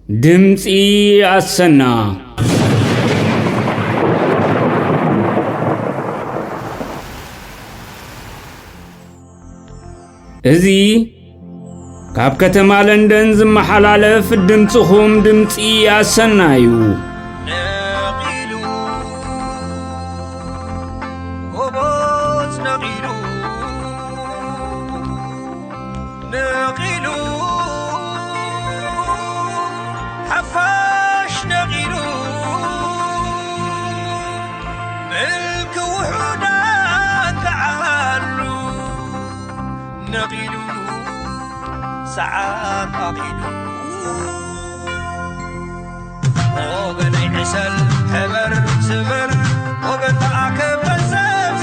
ድምፂ ኣሰና። እዚ ካብ ከተማ ለንደን ዝመሓላለፍ ድምፅኹም ድምፂ ኣሰና እዩ። ነቒሉ፣ ጎቦዝ ነቒሉ፣ ነቒሉ፣ ሓፋሽ ነቒሉ፣ ምልኪ ውሑዳን ተዓሉ ነቒሉ፣ ሰዓት ኣኺሉ። ወገነይ ዕሰል፣ ሕበር፣ ስበር፣ ወገን ተኣከብ፣ ተሰብሰብ።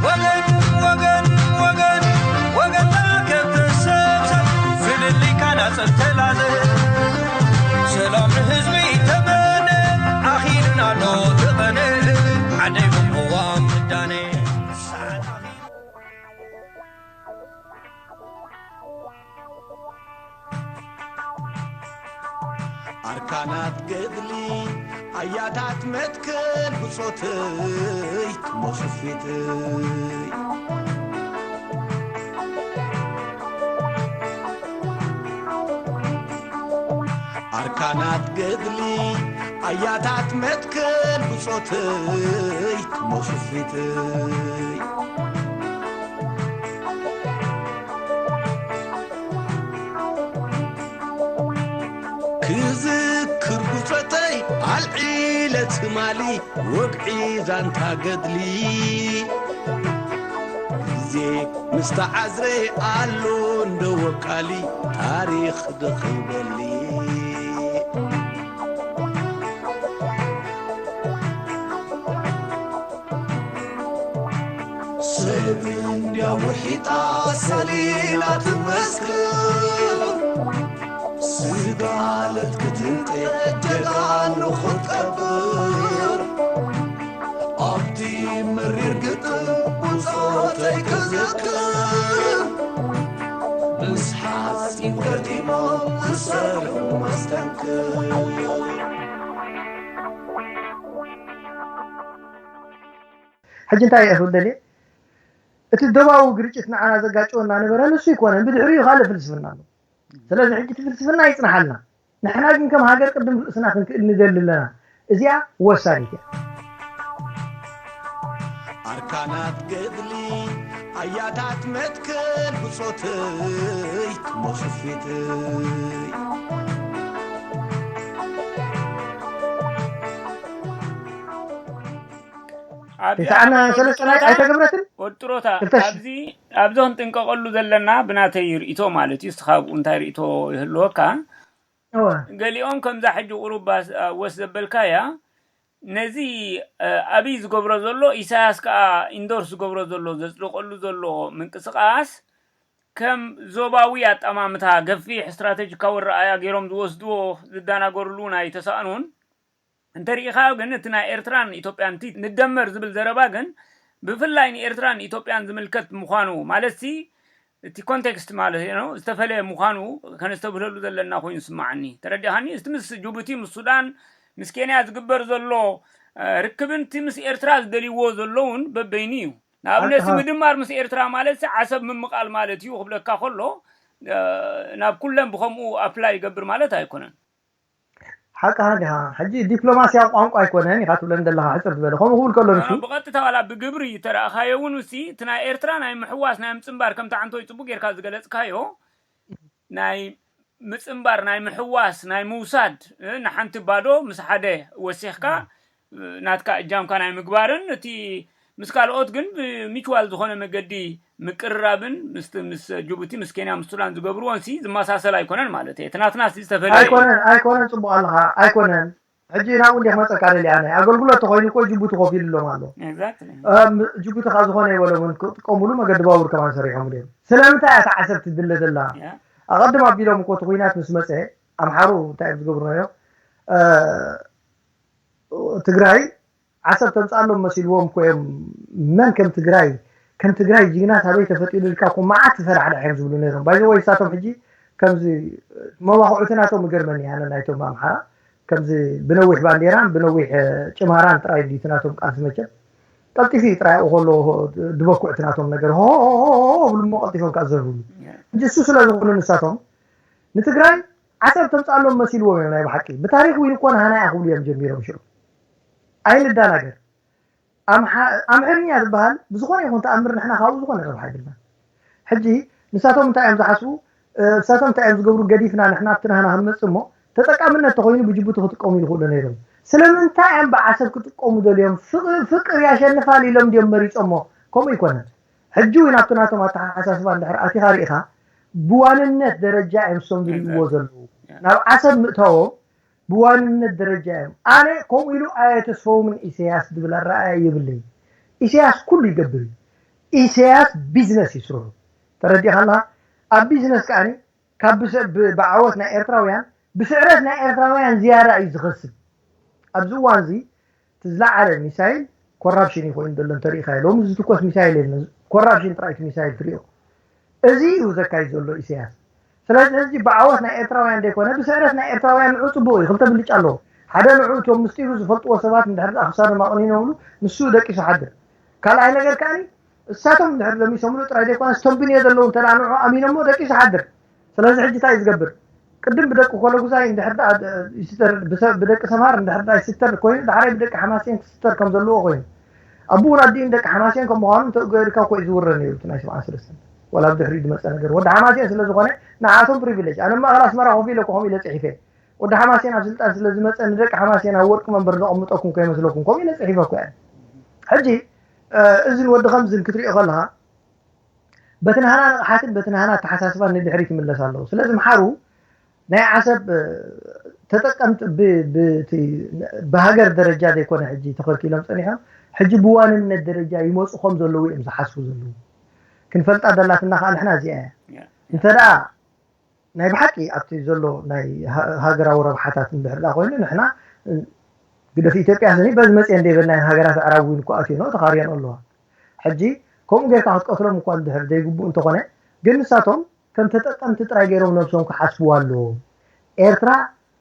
ወገን፣ ወገን፣ ወገን፣ ወገን ተኣከብ፣ ተሰብሰብ። ፍልልይካ ናጸብ ተላዘብ። ሰላም ንህዝቢ ተመነ፣ ኣኺልና ኣሎ ተቐነ። ዓደይ ቅዋም ምዳነ፣ ሰዓት ኣኺሉ። ኣርካናት ገድሊ ኣያታት መትከል ብጾተይ ክሞቱ ፊተይ። ኣርካናት ገድሊ ኣያታት መትከል ብጾተይ ክሞቱ ፊተይ። ክዝክር ብጾተይ ኣልዒለ ትማሊ ወግዒ ዛንታ ገድሊ። ግዜ ምስ ተዓዝረ ኣሎ እንደ ወቃሊ ታሪኽ ደኺበሊ። ሰብ እንድያ ውሒጣ ሰሊላ ትመስክር፣ ስጋለት ክትንጤ ጀጋኑ ክትቀብር፣ ኣብቲ መሪር ግጥም ብጾተይ ክዝክር፣ ምስ ሓጺን ገጢሞም ዝሰርሑ መስተንክር። ሕጂ እንታይ እየ ክብል ደልየ? እቲ ዶባዊ ግርጭት ንዓና ዘጋጨወና ነበረ፣ ንሱ ኣይኮነን፣ ብድሕሪኡ ካልእ ፍልስፍና ኣሎ። ስለዚ ሕጂ እቲ ፍልስፍና ይጽንሓልና። ንሕና ግን ከም ሃገር ቅድም ርእስና ክንክእል ንደሊ ኣለና። እዚኣ ወሳኒት እያ። ኣርካናት ገድሊ ኣያታት መትከል ብጾተይ ክሞቱ ፊተይ። ኣብዚኣ ተስዓና ሰለስተ ናይ ኣይተገብረትን? ወጥሮታ ክልተ ሺሕ። ኣብዚ ኣብዚ ክንጥንቀቐሉ ዘለና ብናተይ ርእይቶ ማለት እዩ። እስኻ ኣብኡ እንታይ ርእይቶ ይህልወካ? እወ። ገሊኦም ከምዛ ሕጂ ቁሩብ ባስ- ወስ ዘበልካያ ነዚ እ፣ ኣብይ ዝገብሮ ዘሎ ኢሳያስ ከኣ ኢንዶርስ ዝገብሮ ዘሎ ዘጽድቐሉ ዘሎ ምንቅስቃስ ከም ዞባዊ ኣጠማምታ ገፊሕ ስትራተጂካዊ ኣረኣእያ ገይሮም ዝወስድዎ ዝደናገርሉ እውን ኣይተሳእኑን። እንተሪኢኻዮ ግን እቲ ናይ ኤርትራን ኢትዮጵያን እቲ ንደመር ዝብል ዘረባ ግን ብፍላይ ንኤርትራን ኢትዮጵያን ዝምልከት ምዃኑ ማለትሲ እቲ ኮንቴክስት ማለት ነው ዝተፈለየ ምዃኑ ከነስተብህለሉ ዘለና ኮይኑ ይስምዓኒ። ተረዲእኻኒ? እቲ ምስ ጅቡቲ ምስ ሱዳን ምስ ኬንያ ዝግበር ዘሎ ርክብን እቲ ምስ ኤርትራ ዝደልይዎ ዘለውን በበይኑ እዩ። ንኣብነት ምድማር ምስ ኤርትራ ማለት ዓሰብ ምምቓል ማለት እዩ ክብለካ ከሎ ናብ ኩለን ብኸምኡ ኣፕላይ ይገብር ማለት ኣይኮነን። ሓቅኻ ዲኻ? ሕጂ ዲፕሎማስያዊ ቋንቋ ኣይኮነን ኢኻ ትብለኒ ዘለኻ ሕጽር ዝበለ ከምኡ ክብል ከሎ ንሱ ብቐጥታ ዋላ ብግብሪ ተረእኻዮ እውን ውሲ እቲ ናይ ኤርትራ ናይ ምሕዋስ ናይ ምጽንባር ከምቲ ዓንቶይ ጽቡቅ ጌርካ ዝገለጽካዮ ናይ ምጽንባር ናይ ምሕዋስ ናይ ምውሳድ ንሓንቲ ባዶ ምስ ሓደ ወሲኽካ ናትካ እጃምካ ናይ ምግባርን እቲ ምስ ካልኦት ግን ብሚችዋል ዝኾነ መገዲ ምቅርራብን ምስ ምስ ጅቡቲ ምስ ኬንያ ምስ ሱዳን ዝገብርዎን ሲ ዝመሳሰል ኣይኮነን ማለት እየ። እቲ ናትና ሲ ዝተፈለየ እዩ። ኣይኮነን ኣይኮነን ጽቡቕ ኣለኻ ኣይኮነን። ሕጂ ናብኡ እንዲያ ክመጸካ ደልያ ናይ ኣገልግሎት ተኾይኑ እኮ ጅቡቲ ኮፍ ኢሉ ኢሎም ኣሎ። Exactly። እም፣ ጅቡቲ ካብ ዝኾነ ይበሎም እውን ክጥቀሙሉ መገዲ ባቡር ከማን ሰሪሖም እዮም። ስለምንታይ እያ እታ ዓሰብ ትድለ ዘላ? Yeah። ኣቐድም ኣቢሎም እኮ እቲ ኩናት ምስ መጸ ኣምሓሩ እንታይ እዮም ዝገብሩ ነይሮም? እ፣ ትግራይ ዓሰብ ተምፅኣሎም መሲልዎም እኮ እዮም። መን ከም ትግራይ ከም ትግራይ ጅግና ሳበይ ተፈጢሩ ኢልካ እኮ መዓት ዝፈራሕራሕ እዮም ዝብሉ ነይሮም። ባይዘወይ እሳቶም ሕጂ ከምዚ መዋቕዑቲ ናቶም ይገርመኒ ኣነ ናይቶም ኣምሓራ ከምዚ ብነዊሕ ባንዴራን ብነዊሕ ጭማራን ጥራይ ድዩ ናቶም ቃልሲ መቸም ቀልጢፊ ጥራይ ከሎ ድበኩዕቲ ናቶም ነገር ሆ ብልሞ ቀልጢፎም ካዘብሉ እንጂ እሱ ስለ ዝኾኑ ንሳቶም ንትግራይ ዓሰብ ተምፃሎም መሲልዎም እዮም ናይ ብሓቂ ብታሪክ ዊን እኮ ንሃና እያ ክብሉ እዮም ጀሚሮም ሽዑ ኣይንዳናገር ኣምሓርኛ ዝበሃል ብዝኾነ ይኹን ተኣምር ንሕና ካብኡ ዝኾነ ረብሓ ይብልና ሕጂ ንሳቶም እንታይ እዮም ዝሓስቡ ንሳቶም እንታይ እዮም ዝገብሩ ገዲፍና ንሕና ኣብቲ ናህና ክንመፅእ እሞ ተጠቃምነት ተኮይኑ ብጅቡቲ ክጥቀሙ ይኽእሉ ነይሮም ስለምንታይ እዮም ብዓሰብ ክጥቀሙ ደልዮም ፍቅር ያሸንፋል ኢሎም ድዮም መሪፆሞ ከምኡ ይኮነን ሕጂ እውን ኣብቲ ናቶም ኣተሓሳስባ እንድሕር ኣቲኻ ርኢኻ ብዋንነት ደረጃ እዮም ሶም ዝርእዎ ዘለዉ ናብ ዓሰብ ምእታዎም ብዋንነት ደረጃ እዮም ኣነ ከምኡ ኢሉ ኣየተስፈውምን ኢሳያስ ዝብል ኣረኣያ የብለይ ኢሳያስ ኩሉ ይገብር እዩ ኢሳያስ ቢዝነስ ይስርሑ ተረዲኻ ኣለካ ኣብ ቢዝነስ ከዓኒ ካብ ብዓወት ናይ ኤርትራውያን ብስዕረት ናይ ኤርትራውያን ዝያዳ እዩ ዝኸስብ ኣብዚ እዋን እዚ እቲ ዝለዓለ ሚሳይል ኮራፕሽን እዩ ኮይኑ ዘሎ እንተሪኢኻዮ ሎሚ ዝትኮስ ሚሳይል የለን ኮራፕሽን ጥራይ እቲ ሚሳይል ትሪኦ እዚ እዩ ዘካይድ ዘሎ ኢሳያስ ስለዚ ሕዚ ብዓወት ናይ ኤርትራውያን ዘይኮነ ብስዕረት ናይ ኤርትራውያን ንዑ ፅቡቅ እዩ ክልተ ብልጫ ኣለዎ ሓደ ንዑ እቶም ምስጢሩ ዝፈልጥዎ ሰባት እንድሕር ደኣ ክሳዶም ኣቕኒኖምሉ ንሱ ደቂሱ ሓድር ካልኣይ ነገር ከዓኒ እሳቶም እንድሕር ደሚሶምሉ ጥራይ ዘይኮነ ስቶም ብንዮ ዘለዉ እንተ ንዑ ኣሚኖሞ ደቂሱ ሓድር ስለዚ ሕጂ እንታይ እዩ ዝገብር ቅድም ብደቂ ኮለጉዛይ እንድሕር ደኣ ይስተር ብደቂ ሰምሃር እንድሕር ደኣ ይስተር ኮይኑ ዳሕራይ ብደቂ ሓማሴን ክስተር ከም ዘለዎ ኮይኑ ኣቡኡ ኣዲኡ ደቂ ሓማሴን ከም ምዃኑ ተገርካ ኮ ዝውረ ነይሩ እቲ ናይ ሰብዓ ሰለስተ ወላ ብድሕሪኡ ዝመፀ ነገር ወዲ ሓማሴን ስለ ዝኾነ ንዓቶም ፕሪቪሌጅ ኣነ ማእኸል ኣስመራ ኮፍ ኢለ ኮም ኢለ ፅሒፈ ወዲ ሓማሴን ኣብ ስልጣን ስለ ዝመፀ ንደቂ ሓማሴን ኣብ ወርቂ መንበር ዘቐምጠኩም ከይመስለኩም ኮም ኢለ ፅሒፈ ኮ ሕጂ እዝን ወዲ ከምዝን ክትሪኦ ከለካ በቲ ናህና ንቕሓትን በቲ ናህና ኣተሓሳስባን ንድሕሪት ይምለስ ኣለዉ ስለዚ ምሓሩ ናይ ዓሰብ ተጠቀምቲ ብሃገር ደረጃ ዘይኮነ ሕጂ ተኸልኪሎም ፀኒሖም ሕጂ ብዋንነት ደረጃ ይመፁ ከም ዘለዉ እዮም ዝሓስቡ ዘለዉ ክንፈልጣ ደላትና ከዓ ንሕና እዚኣ እያ እንተ ደኣ ናይ ብሓቂ ኣብቲ ዘሎ ናይ ሃገራዊ ረብሓታት እንድሕር ደኣ ኮይኑ ንሕና ግደፍ ኢትዮጵያ ስኒ በዚ መፅየን ደይበልናየን ሃገራት ኣዕራብ እውን እኮ ኣትዮ ነው ተኻርየን ኣለዋ ሕጂ ከምኡ ጌርካ ክትቀትሎም እኳ እንድሕር ዘይግቡእ እንተኾነ ግን ንሳቶም ከም ተጠቀምቲ ጥራይ ገይሮም ነብሶም ክሓስብዋ ኣለዎም ኤርትራ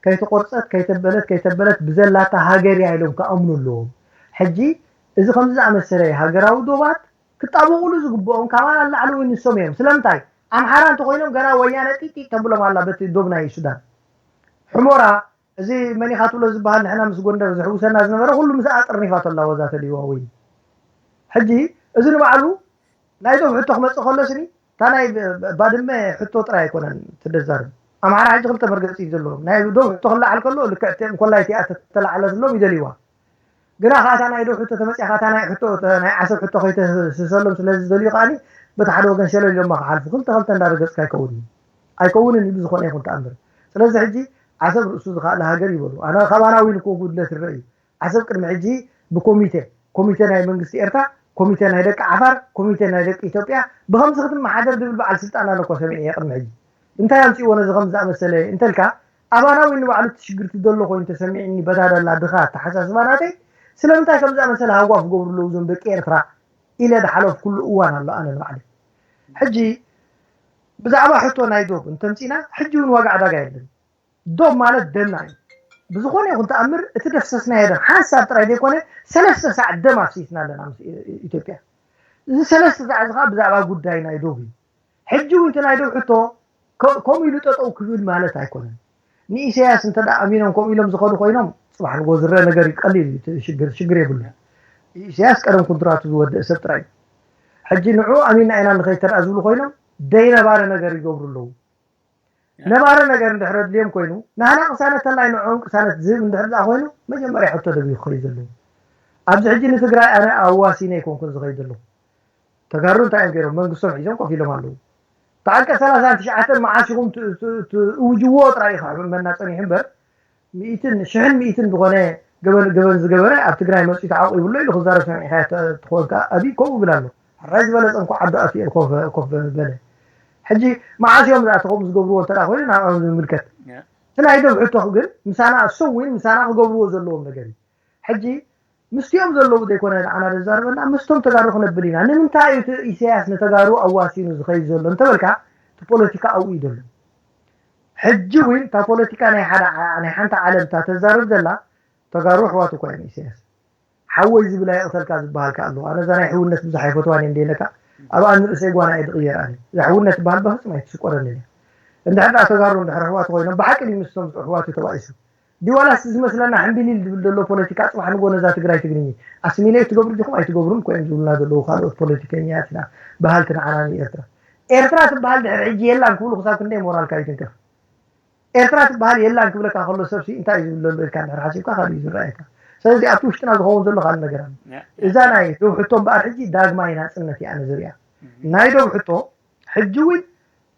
ከይተቆርፀት ከይተበለት ከይተበለት ብዘላታ ሃገር እያ ኢሎም ክኣምኑ ኣለዎም ሕጂ እዚ ከምዚ ዝኣመሰለ ሃገራዊ ዶባት ክጣበቑሉ ዝግብኦም ካባና ንላዕሊ እውን ንሶም እዮም ስለምንታይ ኣምሓራ እንተኮይኖም ገና ወያነ ጢጢጥ ተብሎም ኣላ በቲ ዶብ ናይ ሱዳን ሕሞራ እዚ መኒኻ ትብሎ ዝበሃል ንሕና ምስ ጎንደር ዝሕውሰና ዝነበረ ኩሉ ምስ ኣጥርኒፋቶ ኣላ ወዛ ተልይዋ ወይ ሕጂ እዚ ንባዕሉ ናይ ዶብ ሕቶ ክመፅእ ከሎ ስኒ እታ ናይ ባድመ ሕቶ ጥራይ ኣይኮነን ትደዛርብ ኣምሓራ ሕጂ ክልተ መርገፂ እዩ ዘለዎም ናይ ዶብ ሕቶ ክለዓል ከሎ ልክዕ እንኮላይ እቲኣ ተተላዓለትሎም ይደልይዋ ግና ከኣታ ናይ ዶ ሕቶ ተመፅያ ካታ ናይ ሕቶ ናይ ዓሰብ ሕቶ ከይተስሰሎም ስለዚ ዝደልዩ ከዓኒ በቲ ሓደ ወገን ሸለል ኢሎማ ክሓልፉ ክልተ ክልተ እንዳረገፅካ ኣይከውንን ኣይከውንን እዩ ብዝኾነ ይኹን ተኣምር ስለዚ ሕጂ ዓሰብ ርእሱ ዝኸኣለ ሃገር ይበሉ ኣነ ካባና እውን እኮ ጉድለት ይረአ እዩ ዓሰብ ቅድሚ ሕጂ ብኮሚቴ ኮሚቴ ናይ መንግስቲ ኤርትራ ኮሚቴ ናይ ደቂ ዓፋር ኮሚቴ ናይ ደቂ ኢትዮጵያ ብኸምዚ ክትመሓደር ዝብል በዓል ስልጣን ኣለኮ ሰሚዐ እየ ቅድሚ ሕጂ እንታይ ኣምፅእዎ ነዚ ከም ዝኣመሰለ እንተልካ ኣባና ወይ ንባዕሉ እቲ ሽግርቲ ዘሎ ኮይኑ ተሰሚዕኒ በታ ደላ ድኻ ኣተሓሳስባ ናተይ ስለምንታይ ከም ዝኣመሰለ ሃጓፍ ገብሩ ኣለዉ እዞም ደቂ ኤርትራ ኢለ ድሓለፍኩሉ እዋን ኣሎ ኣነ ንባዕለይ ሕጂ ብዛዕባ ሕቶ ናይ ዶብ እንተምፂና ሕጂ እውን ዋጋ ዕዳጋ የለን ዶብ ማለት ደምና እዩ ብዝኾነ ይኹን ተኣምር እቲ ደፍሰስናዮ ደም ሓንሳብ ጥራይ ዘይኮነ ሰለስተ ሳዕ ደም ኣፍሲስና ኣለና ምስ ኢትዮጵያ እዚ ሰለስተ ሳዕ እዚ ከዓ ብዛዕባ ጉዳይ ናይ ዶብ እዩ ሕጂ እውን እቲ ናይ ዶብ ሕቶ ከምኡ ኢሉ ጠጠው ክብል ማለት ኣይኮነን ንኢሳያስ እንተ ኣሚኖም ከምኡ ኢሎም ዝኸዱ ኮይኖም ፅባሕ ንጎ ዝረአ ነገር እዩ ቀሊል እዩ ሽግር ሽግር የብሉ ኢሳያስ ቀደም ኩንትራቱ ዝወደእ ሰብ ጥራይ እዩ ሕጂ ንዑ ኣሚንና ኢና ንኸይድ ተደኣ ዝብሉ ኮይኖም ደይነባረ ነገር ይገብሩ ኣለዉ ነባሪ ነገር እንድሕር ኣድልዮም ኮይኑ ናህና ቅሳነት ተላይ ንዕኦም ቅሳነት ዝህብ እንድሕር ደኣ ኮይኑ መጀመርያ ሕቶ ደብዩ ክኸይድ ዘለዎ ኣብዚ ሕጂ ንትግራይ ኣነ ኣዋሲነ ኣይኮንኩን ዝኸይድ ዘለኹ ተጋሩ እንታይ እዮም ገይሮም መንግስቶም ሒዞም ኮፍ ኢሎም ኣለዉ ተዓንቀ ሰላሳን ትሽዓተን መዓስ ኢኹም ትእውጅዎ ጥራይ ኢኻ መና ጸኒሑ እምበር ሚእትን ሽሕን ሚእትን ዝኾነ ገበን ገበን ዝገበረ ኣብ ትግራይ መፅኡ ተዓቑ ይብሎ ኢሉ ክዛረብ ሰሚዕካ ትኾንካ ኣብይ ከምኡ ይብል ኣሎ ሕራይ ዝበለፀ እንኳ ዓዱ ኣትየ ኮፍ በለ ሕጂ መዓስ እዮም ዝኣተኹም ዝገብርዎ እንተ ኮይኑ ናብኦም ዝምልከት እቲ ናይ ዶብ ሕቶ ግን ምሳና እሶም እውን ምሳና ክገብርዎ ዘለዎም ነገር እዩ ሕጂ ምስቲኦም ዘለዉ ዘይኮነ ንዓና ዘዛርበና ምስቶም ተጋሩ ክነብል ኢና ንምንታይ እዩ እቲ ኢሳያስ ንተጋሩ ኣዋሲኑ ዝኸይድ ዘሎ እንተበልካ እቲ ፖለቲካ ኣብኡ እዩ ዘሎ ሕጂ እውን እታ ፖለቲካ ናይ ሓደ ዓ- ናይ ሓንቲ ዓለም እታ ተዛርብ ዘላ ተጋሩ ኣሕዋት እኳ እዮም። ኢሳያስ ሓወይ ዝብል ኣይቕተልካ ዝበሃልካ ኣሎ። ኣነ እዛ ናይ ሕውነት ብዙሕ ኣይፈትዋን እየ እንደለካ ኣብኣ ንርእሰይ ጓና እየ ዝቕየር። ኣነ እዛ ሕውነት ዝበሃል በፍጹም ኣይትስቆረንን እያ። እንድሕር ደኣ ተጋሩ እንድሕር ኣሕዋት ኮይኖም ብሓቂ ድዩ ምስቶም ኣሕዋቱ ተባኢሱ? ድዩ ዋላስ ዝመስለና ሕምቢሊል ዝብል ዘሎ ፖለቲካ ጽባሕ ንጎ ነዛ ትግራይ ትግርኝ ኣስሚሌት ትገብሩ ዲኹም ኣይትገብሩን እኮ እዮም ዝብሉና ዘለዉ ካልኦት ፖለቲከኛትና በሃልቲ ንዓና ንኤርትራ። ኤርትራ ትበሃል ድሕሪ ሕጂ የላን ክብሉ ክሳብ ክንደይ ሞራልካ ይትንከፍ? ኤርትራ ትበሃል የላን ክብለካ ከሎ ሰብሲ እንታይ እዩ ዝብል ዘሎ ኢልካ እንድሕር ሓሲብካ ካልእ እዩ ዝረኣየካ። ስለዚ ኣብቲ ውሽጥና ዝኸውን ዘሎ ካልእ ነገር ኣሎ። እዛ ናይ ዶብ ሕቶ እምበኣር ሕጂ ዳግማይ ናጽነት እያ ኣነ ዝሪኣ። ናይ ዶብ ሕቶ ሕጂ እውን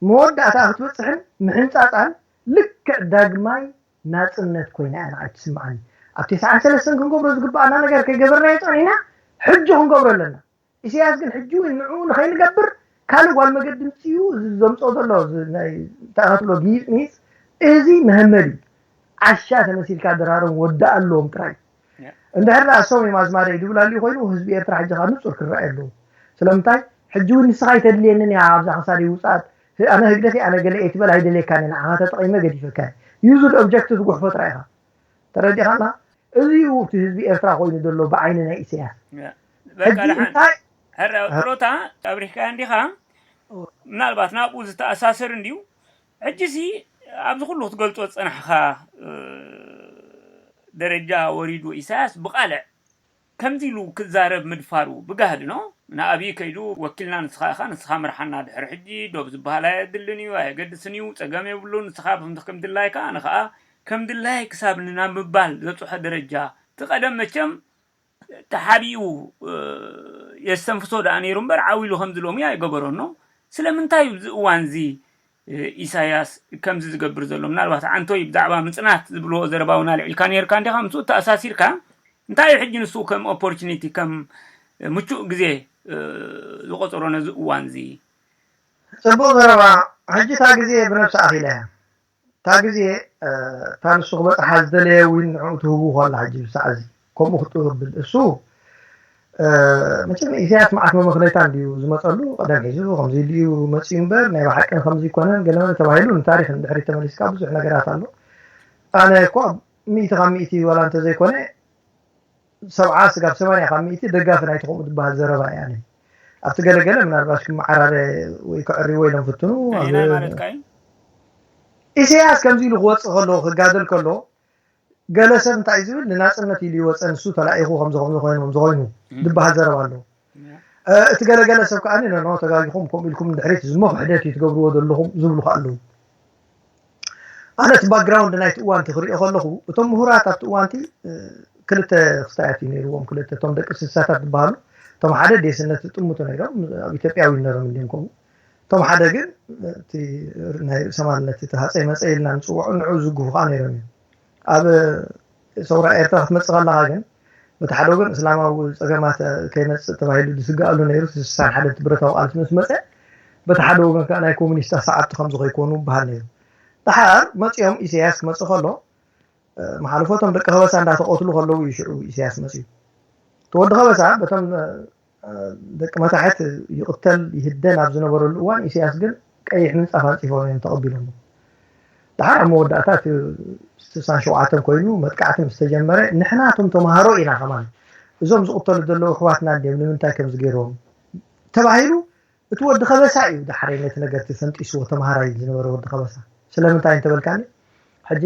መወዳእታ ክትበፅሕን ምሕንፃፃን ልክዕ ዳግማይ ናጽነት ኮይና እያ ንዓይ ትስምዓኒ። ኣብ ተስዓን ሰለስተን ክንገብሮ ዝግብኣና ነገር ከይገበርናዮ ጸኒሕና ሕጂ ክንገብሮ ኣለና። ኢሳያስ ግን ሕጂ እውን ንዕኡ ንኸይንገብር ካልእ ጓል መገዲ ምጽኡ ዘምጽኦ ዘሎ እዚ ናይ እንታይ ክትብሎ ጊጽ ሚጽ እዚ መሀመድ እዩ። ዓሻ ተመሲልካ ድራሮም ወዳእ ኣለዎም ጥራይ። እንድሕር ደኣ እሶም እዮም ኣዝማደይ ድብል ኣልዩ ኮይኑ ህዝቢ ኤርትራ ሕጂ ካብ ንጹር ክረኣይ ኣለዎ። ስለምንታይ ሕጂ እውን ንስኻ ኣይተድልየንን እያ ኣብዛ ክሳደይ ውጻእ ኣነ ህግደፍ ኣነ ገለ እየ ትበል ኣይደልየካን እየ ንዓኻ ተጠቒመ ገዲፈካ እየ። ዩዝድ ኦብጀክት ዝጉሕፎ ጥራይ ኢኻ። ተረዲኻና? እዚ እዩ እቲ ህዝቢ ኤርትራ ኮይኑ ዘሎ ብዓይኒ ናይ ኢሳያስ። በቃ ሕጂ ደሓን እንታይ ሕረ ጥሮታ ኣብሪሕካ እንዲኻ ምናልባት ናብኡ ዝተኣሳሰር እንድዩ። ሕጂሲ ኣብዚ ኩሉ ክትገልጾ ዝጸናሕኻ ደረጃ ወሪዱ ኢሳያስ ብቓልዕ ከምዚ ኢሉ ክዛረብ ምድፋሩ ብጋህዲ ነው። ንኣብይ ከይዱ ወኪልና ንስኻ ኢኻ ንስኻ ምርሓና ድሕሪ ሕጂ ዶብ ዝበሃል ኣየድልን እዩ ኣየገድስን እዩ ጸገም የብሉን ንስኻ ብክምቲ ከምድላይካ ኣነ ከዓ ከምድላይ ክሳብ ንናብ ምባል ዘብፅሖ ደረጃ እቲ ቀደም መቸም ተሓቢኡ የስተንፍሶ ደኣ ነይሩ እምበር ዓው ኢሉ ከምዚ ሎሚ ኣይገበሮን ነው። ስለምንታይ እዩ ኣብዚ እዋን እዚ ኢሳያስ ከምዚ ዝገብር ዘሎ? ምናልባት ዓንቶይ ብዛዕባ ምፅናት ዝብልዎ ዘረባ እውን ኣልዒልካ ነይርካ እንዲኻ ምስኡ ተኣሳሲርካ እንታይ እዩ ሕጂ ንሱ ከም ኦፖርቹኒቲ ከም ምቹእ ግዜ ዝቆፀሮ ነዚ እዋን እዚ? ፅቡቅ ዘረባ። ሕጂ እታ ግዜ ብነብሲ ኣኺላ እያ። እታ ግዜ እታ ንሱ ክበፅሓ ዝደለየ እውን ንዕኡ ትህቡ ከላ ሕጂ ብሳዕ እዚ ከምኡ ክትብል እሱ መቸም ኢሳያስ መዓት መመክነይታ እንድዩ ዝመፀሉ ቀደም ሒዙ ከምዚ ኢሉ እዩ መፅዩ እምበር ናይ ብሓቂ ከምዚ ይኮነን ገለመለ ተባሂሉ ንታሪክ ንድሕሪ ተመሊስካ ብዙሕ ነገራት ኣሎ። ኣነ እኮ ሚእቲ ካብ ሚእቲ ዋላ እንተዘይኮነ ሰብዓ ስጋብ ሰማንያ ካብ ሚእቲ ደጋፊ ናይቲ ከምኡ ዝበሃል ዘረባ እየ ኣነ። ኣብቲ ገለገለ ምናልባሽ ክመዓራረ ወይ ክዕርይዎ ኢሎም ፍትኑ። ኣየናይ ማለትካ እዩ? ኢሳያስ ከምዚ ኢሉ ክወፅእ ከሎ ክጋደል ከሎ ገለ ሰብ እንታይ እዩ ዝብል ንናፅነት ኢሉ ይወፀ ንሱ ተላኢኹ ከምዚ ከምዚ ኮይኑ ከምዚ ኮይኑ ዝበሃል ዘረባ ኣሎ። እቲ ገለገለ ሰብ ከዓ ኖ ተጋጊኹም ከምኡ ኢልኩም ድሕሪት ዝሞ ክሕደት እዩ ትገብርዎ ዘለኹም ዝብሉ ከዓ ኣለዉ። ኣነ እቲ ባክግራውንድ ናይቲ እዋን ክሪኦ ከለኹ እቶም ምሁራት ኣብቲ እዋን ክልተ ክስታያት እዩ ነይርዎም ክልተ እቶም ደቂ ስሳታት ዝበሃሉ እቶም ሓደ ዴስነት ዝጥምቱ ነይሮም ኣብ ኢትዮጵያዊ ነሮም እንዲም ከምኡ እቶም ሓደ ግን እቲ ናይ ርእሰማልነት እቲ ሃፀይ መፀ ኢልና ንፅውዖ ንዑ ዝግፉ ከዓ ነይሮም እዮም ኣብ ሰውራ ኤርትራ ክትመፅእ ከለካ ግን በቲ ሓደ ወገን እስላማዊ ፀገማት ከይመፅእ ተባሂሉ ዝስጋኣሉ ነይሩ እቲ ስሳን ሓደ እቲ ብረታዊ ቃልሲ ምስ መፀ በቲ ሓደ ወገን ከዓ ናይ ኮሙኒስታት ሰዓብቲ ከምዚ ከይኮኑ ይበሃል ነይሩ ደሓር መፂኦም ኢሳያስ ክመፅእ ከሎ መሓልፎ እቶም ደቂ ከበሳ እንዳተቐትሉ ከለዉ እዩ ሽዑ ኢሳያስ መፅዩ እቲ ወዲ ከበሳ በቶም ደቂ መታሕት ይቕተል ይህደን ኣብ ዝነበረሉ እዋን ኢሳያስ ግን ቀይሕ ምንፃፍ ኣንፂፎም እዮም ተቐቢሎሞ። ደሓር ኣብ መወዳእታ እቲ ስሳን ሸውዓተን ኮይኑ መጥቃዕቲ ምስ ተጀመረ ንሕና እቶም ተምሃሮ ኢና ከማን እዞም ዝቕተሉ ዘለዉ ኣሕዋትና እንድዮም ንምንታይ ከምዚ ገይርዎም ተባሂሉ እቲ ወዲ ከበሳ እዩ ደሓረይ ነቲ ነገር እቲ ፈንጢስዎ ተምሃራይ ዝነበረ ወዲ ከበሳ ስለምንታይ እንተበልካኒ ሕጂ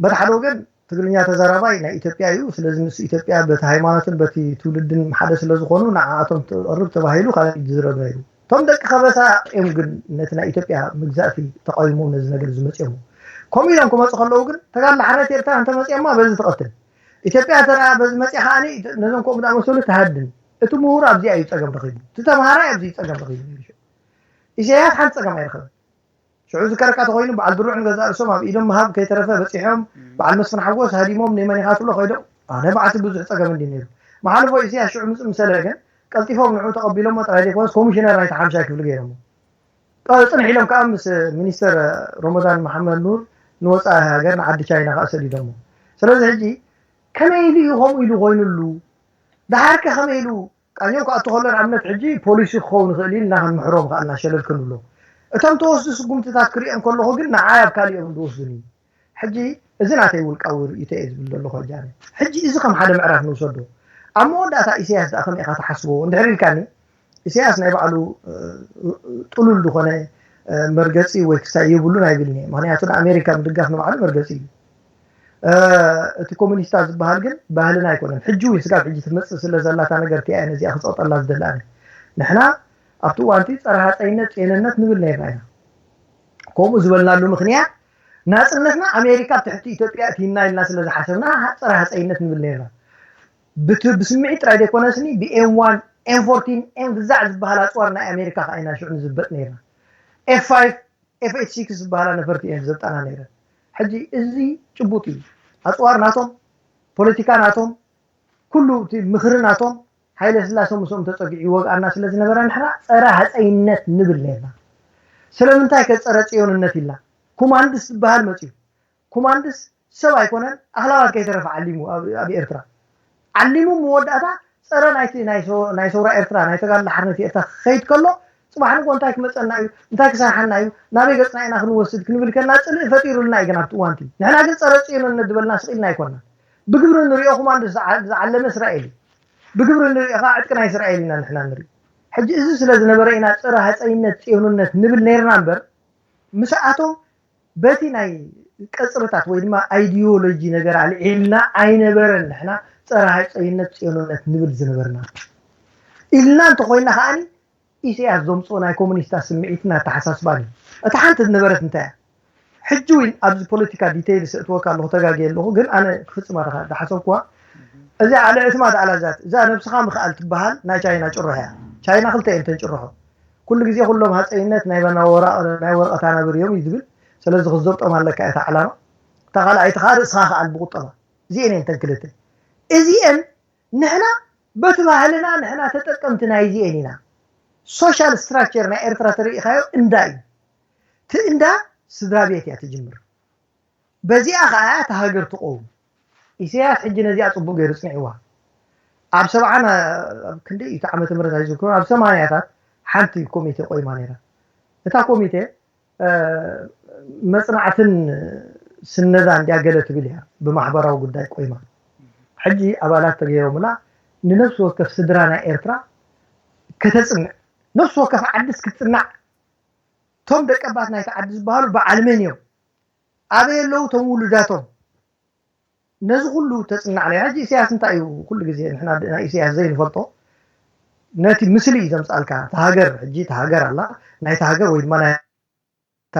በቲ ሓደ ወገን ትግርኛ ተዛራባይ ናይ ኢትዮጵያ እዩ ስለዚ ምስ ኢትዮጵያ በቲ ሃይማኖትን በቲ ትውልድን ሓደ ስለዝኾኑ ንዓኣቶም ትቐርብ ተባሂሉ ካልእ ዝዝረብ ነይሩ እቶም ደቂ ከበሳ እዮም ግን ነቲ ናይ ኢትዮጵያ መግዛእቲ ተቃዊሞም ነዚ ነገር ዝመፅኦም ከምኡ ኢሎም ክመፁ ከለዉ ግን ተጋድሎ ሓርነት ኤርትራ እንተመፅኦማ በዚ ትቐትል ኢትዮጵያ እንተ በዚ መፅኣ ከዓ ነዞም ከምኡ ዝኣመሰሉ ትሃድን እቲ ምሁር ኣብዚኣ እዩ ፀገም ረኺቡ እቲ ተምሃራይ ኣብዚ እዩ ፀገም ረኺቡ ነይሩ ኢሳያስ ሓንቲ ፀገም ኣይረኸበን ሽዑ ዝከረካ ተኮይኑ በዓል ድሩዕ ንገዛእ ርእሶም ኣብ ኢዶም ምሃብ ከይተረፈ በፂሖም በዓል መስፍን ሓጎስ ሃዲሞም ንመን ኢኻ ትብሎ ከይዶም ኣነ በዓቲ ብዙሕ ፀገም እንዲ ነይሩ መሓልፎ ኢሳያስ ሽዑ ምፅእ ምሰለ ግን ቀልጢፎም ንዑ ተቐቢሎሞ ጥራይ ዘይኮነስ ኮሚሽነር ናይቲ ሓምሻይ ክፍሊ ገይሮሞ ፅንሕ ኢሎም ከዓ ምስ ሚኒስተር ሮሞዳን መሓመድ ኑር ንወፃኢ ሃገር ንዓዲ ቻይና ከዓ ሰዲዶሞ ስለዚ ሕጂ ከመይ ኢሉ እዩ ከምኡ ኢሉ ኮይኑሉ ደሓርከ ከመይ ኢሉ ቃኘው ክኣቱ ከሎ ንኣብነት ሕጂ ፖሊሲ ክኸውን ይኽእል እዩ እና ክንምሕሮ ምኽኣልና ሸለል ክንብሎ እቶም ተወስዱ ስጉምትታት ክሪኦም ከለኹ ግን ንዓይ ኣብ ካልእ እዮም ዝወስዱኒ። ሕጂ እዚ ናተይ ውልቃዊ ርእይቶ እየ ዝብል ዘለኹ። ሕጂ ሕጂ እዚ ከም ሓደ ምዕራፍ ንውሰዶ። ኣብ መወዳእታ ኢሳያስ ደኣ ከመይ ኢኻ ትሓስቦ እንድሕር ኢልካኒ፣ ኢሳያስ ናይ ባዕሉ ጥሉል ዝኾነ መርገፂ ወይ ክሳይ የብሉን ኣይብልን እየ። ምክንያቱ ንኣሜሪካ ምድጋፍ ንባዕሉ መርገፂ እዩ። እቲ ኮሚኒስታ ዝበሃል ግን ባህልና ኣይኮነን። ሕጂ እውን ስጋብ ሕጂ ትመፅእ ስለ ዘላታ ነገር እቲኣ እየ ነዚኣ ክፀቕጠላ ዝደላኒ። ንሕና ኣብቲ እዋንቲ ፀረ ሃፀይነት ፂዮንነት ንብል ነርና ኢና። ከምኡ ዝበልናሉ ምክንያት ናፅነትና ኣሜሪካ ኣብ ትሕቲ ኢትዮጵያ እቲና ኢልና ስለ ዝሓሰብና ፀረ ሃፀይነት ንብል ነርና። ብስምዒት ጥራይ ዘይኮነስኒ ብኤም ዋን ኤም ፎርቲን ኤም ግዛዕ ዝበሃል ኣፅዋር ናይ ኣሜሪካ ከዓ ኢና ሽዑ ንዝበጥ ነርና። ኤፍ ፋይቭ ኤፍ ኤች ሲክስ ዝበሃላ ነፈርቲ እየን ዘብጣና ነይረን። ሕጂ እዚ ጭቡጥ እዩ። ኣፅዋር ናቶም፣ ፖለቲካ ናቶም፣ ኩሉ እቲ ምኽሪ ናቶም፣ ሃይለ ስላሰ ምስኦም ተፀጊዑ ይወግኣና ስለ ዝነበረ ንሕና ፀረ ሃፀይነት ንብል ነርና። ስለምንታይ ከ ፀረ ፅዮንነት ኢልና? ኮማንድስ ዝበሃል መፅዩ። ኮማንድስ ሰብ ኣይኮነን፣ ኣኽላባት ከይተረፈ ዓሊሙ ኣብ ኤርትራ ዓሊሙ መወዳእታ ፀረ ናይ ሰውራ ኤርትራ ናይ ተጋድሎ ሓርነት ኤርትራ ክኸይድ ከሎ ፅባሕ ንጎ እንታይ ክመፀና እዩ፣ እንታይ ክሰርሓና እዩ፣ ናበይ ገፅና ኢና ክንወስድ ክንብል ከና ፅልኢ ፈጢሩልና እዩ። ግን ኣብቲ እዋንቲ ንሕና ግን ፀረ ፅዮንነት ዝበልና ስቕ ኢልና ኣይኮንና። ብግብሪ ንሪኦ ኮማንዶ ዝዓለመ እስራኤል እዩ። ብግብሪ ንሪኦ ከዓ ዕጥቂ ናይ እስራኤል ኢና ንሕና ንርኢ። ሕጂ እዚ ስለ ዝነበረ ኢና ፀረ ሃፀይነት ፅዮንነት ንብል ነይርና እምበር ምስኣቶም በቲ ናይ ቀፅርታት ወይ ድማ ኣይዲዮሎጂ ነገር ኣልዒልና ኣይነበረን። ንሕና ፀረ ሃፀይነት ፅዮንነት ንብል ዝነበርና ኢልና እንተኮይና ከዓኒ ኢሳያስ ዘምፅኦ ናይ ኮሙኒስታት ስምዒትና ኣተሓሳስባን እዩ። እታ ሓንቲ ዝነበረት እንታይ እያ? ሕጂ እውን ኣብዚ ፖለቲካ ዲቴይል ስእትወካ ኣለኹ ተጋግየ ኣለኹ፣ ግን ኣነ ክፍፅማ ዝሓሰብኩዋ እዚኣ ልዕልቲ ማት ኣላዛት እዛ ነብስኻ ምኽኣል ትበሃል ናይ ቻይና ጭርሖ እያ። ቻይና ክልተ እየን ተን ጭርሖ። ኩሉ ግዜ ኩሎም ሃፀይነት ናይ ናይ ወረቐት ኣናብር እዮም እዩ ዝብል። ስለዚ ክዘብጦም ኣለካ እታ ዕላማ። እታ ካልኣይቲ ከዓ ርእስኻ ክኣል ብቁጠባ። እዚኤን እየን ተን ክልተ። እዚኤን ንሕና በቲ ባህልና ንሕና ተጠቀምቲ ናይዚኤን ኢና። ሶሻል ስትራክቸር ናይ ኤርትራ ተሪኢኻዮ እንዳ እዩ። እቲ እንዳ ስድራ ቤት እያ ትጅምር። በዚኣ ከዓ እታ ሃገር ትቆውም። ኢሳያስ ሕጂ ነዚኣ ጽቡቅ ገይሩ ጽኒዕዋ። ኣብ ሰብዓን ኣብ ክንደይ እቲ ዓመተ ምህረት ኣይዝክሮን፣ ኣብ ሰማንያታት ሓንቲ ኮሚቴ ቆይማ ነይራ። እታ ኮሚቴ መጽናዕትን ስነዳ እንዲያ ገለ ትብል እያ ብማሕበራዊ ጉዳይ ቆይማ። ሕጂ ኣባላት ተገይሮምላ ንነፍሲ ወከፍ ስድራ ናይ ኤርትራ ከተጽንዕ፣ ነፍሲ ወከፍ ዓድስ ክትጽናዕ። እቶም ደቀባት ናይቲ ዓዲ ዝበሃሉ በዓል መን እዮም? ኣበይ ኣለዉ እቶም ውሉዳቶም? ነዚ ኩሉ ተጽናዕናዮ። ሕጂ ኢሳያስ እንታይ እዩ ኩሉ ግዜ ንሕና ናይ ኢሳያስ ዘይንፈልጦ ነቲ ምስሊ እዩ ዘምጻልካ። እታ ሃገር ሕጂ እታ ሃገር ኣላ ናይቲ ሃገር ወይ ድማ ናይ እታ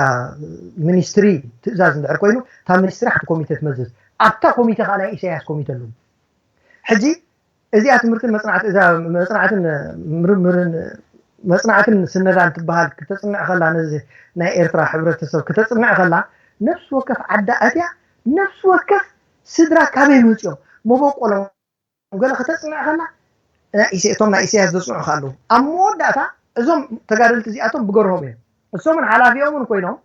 ሚኒስትሪ ትእዛዝ እንድሕር ኮይኑ እታ ሚኒስትሪ ሓንቲ ኮሚቴ ትመዝዝ። ኣብታ ኮሚቴ ከዓ ናይ ኢሳያስ ኮሚቴ ኣለዉ። ሕጂ እዚኣ ትምህርትን መጽናዕቲ እዛ መጽናዕትን ምርምርን መጽናዕትን ስነዳን ትበሃል ክተጽንዕ ከላ ነዚ ናይ ኤርትራ ሕብረተሰብ ክተጽንዕ ከላ ነፍሲ ወከፍ ዓዳ ኣትያ ነፍሲ ወከፍ ስድራ ካበይ መጽኦም መበቆሎም ገለ ክተጽንዕ ከላ እቶም ናይ ኢሳያስ ዘጽንዑ ኣለዉ። ኣብ መወዳእታ እዞም ተጋደልቲ እዚኣቶም ብገርሆም እዮም። እሶምን ሓላፊኦምን ኮይኖም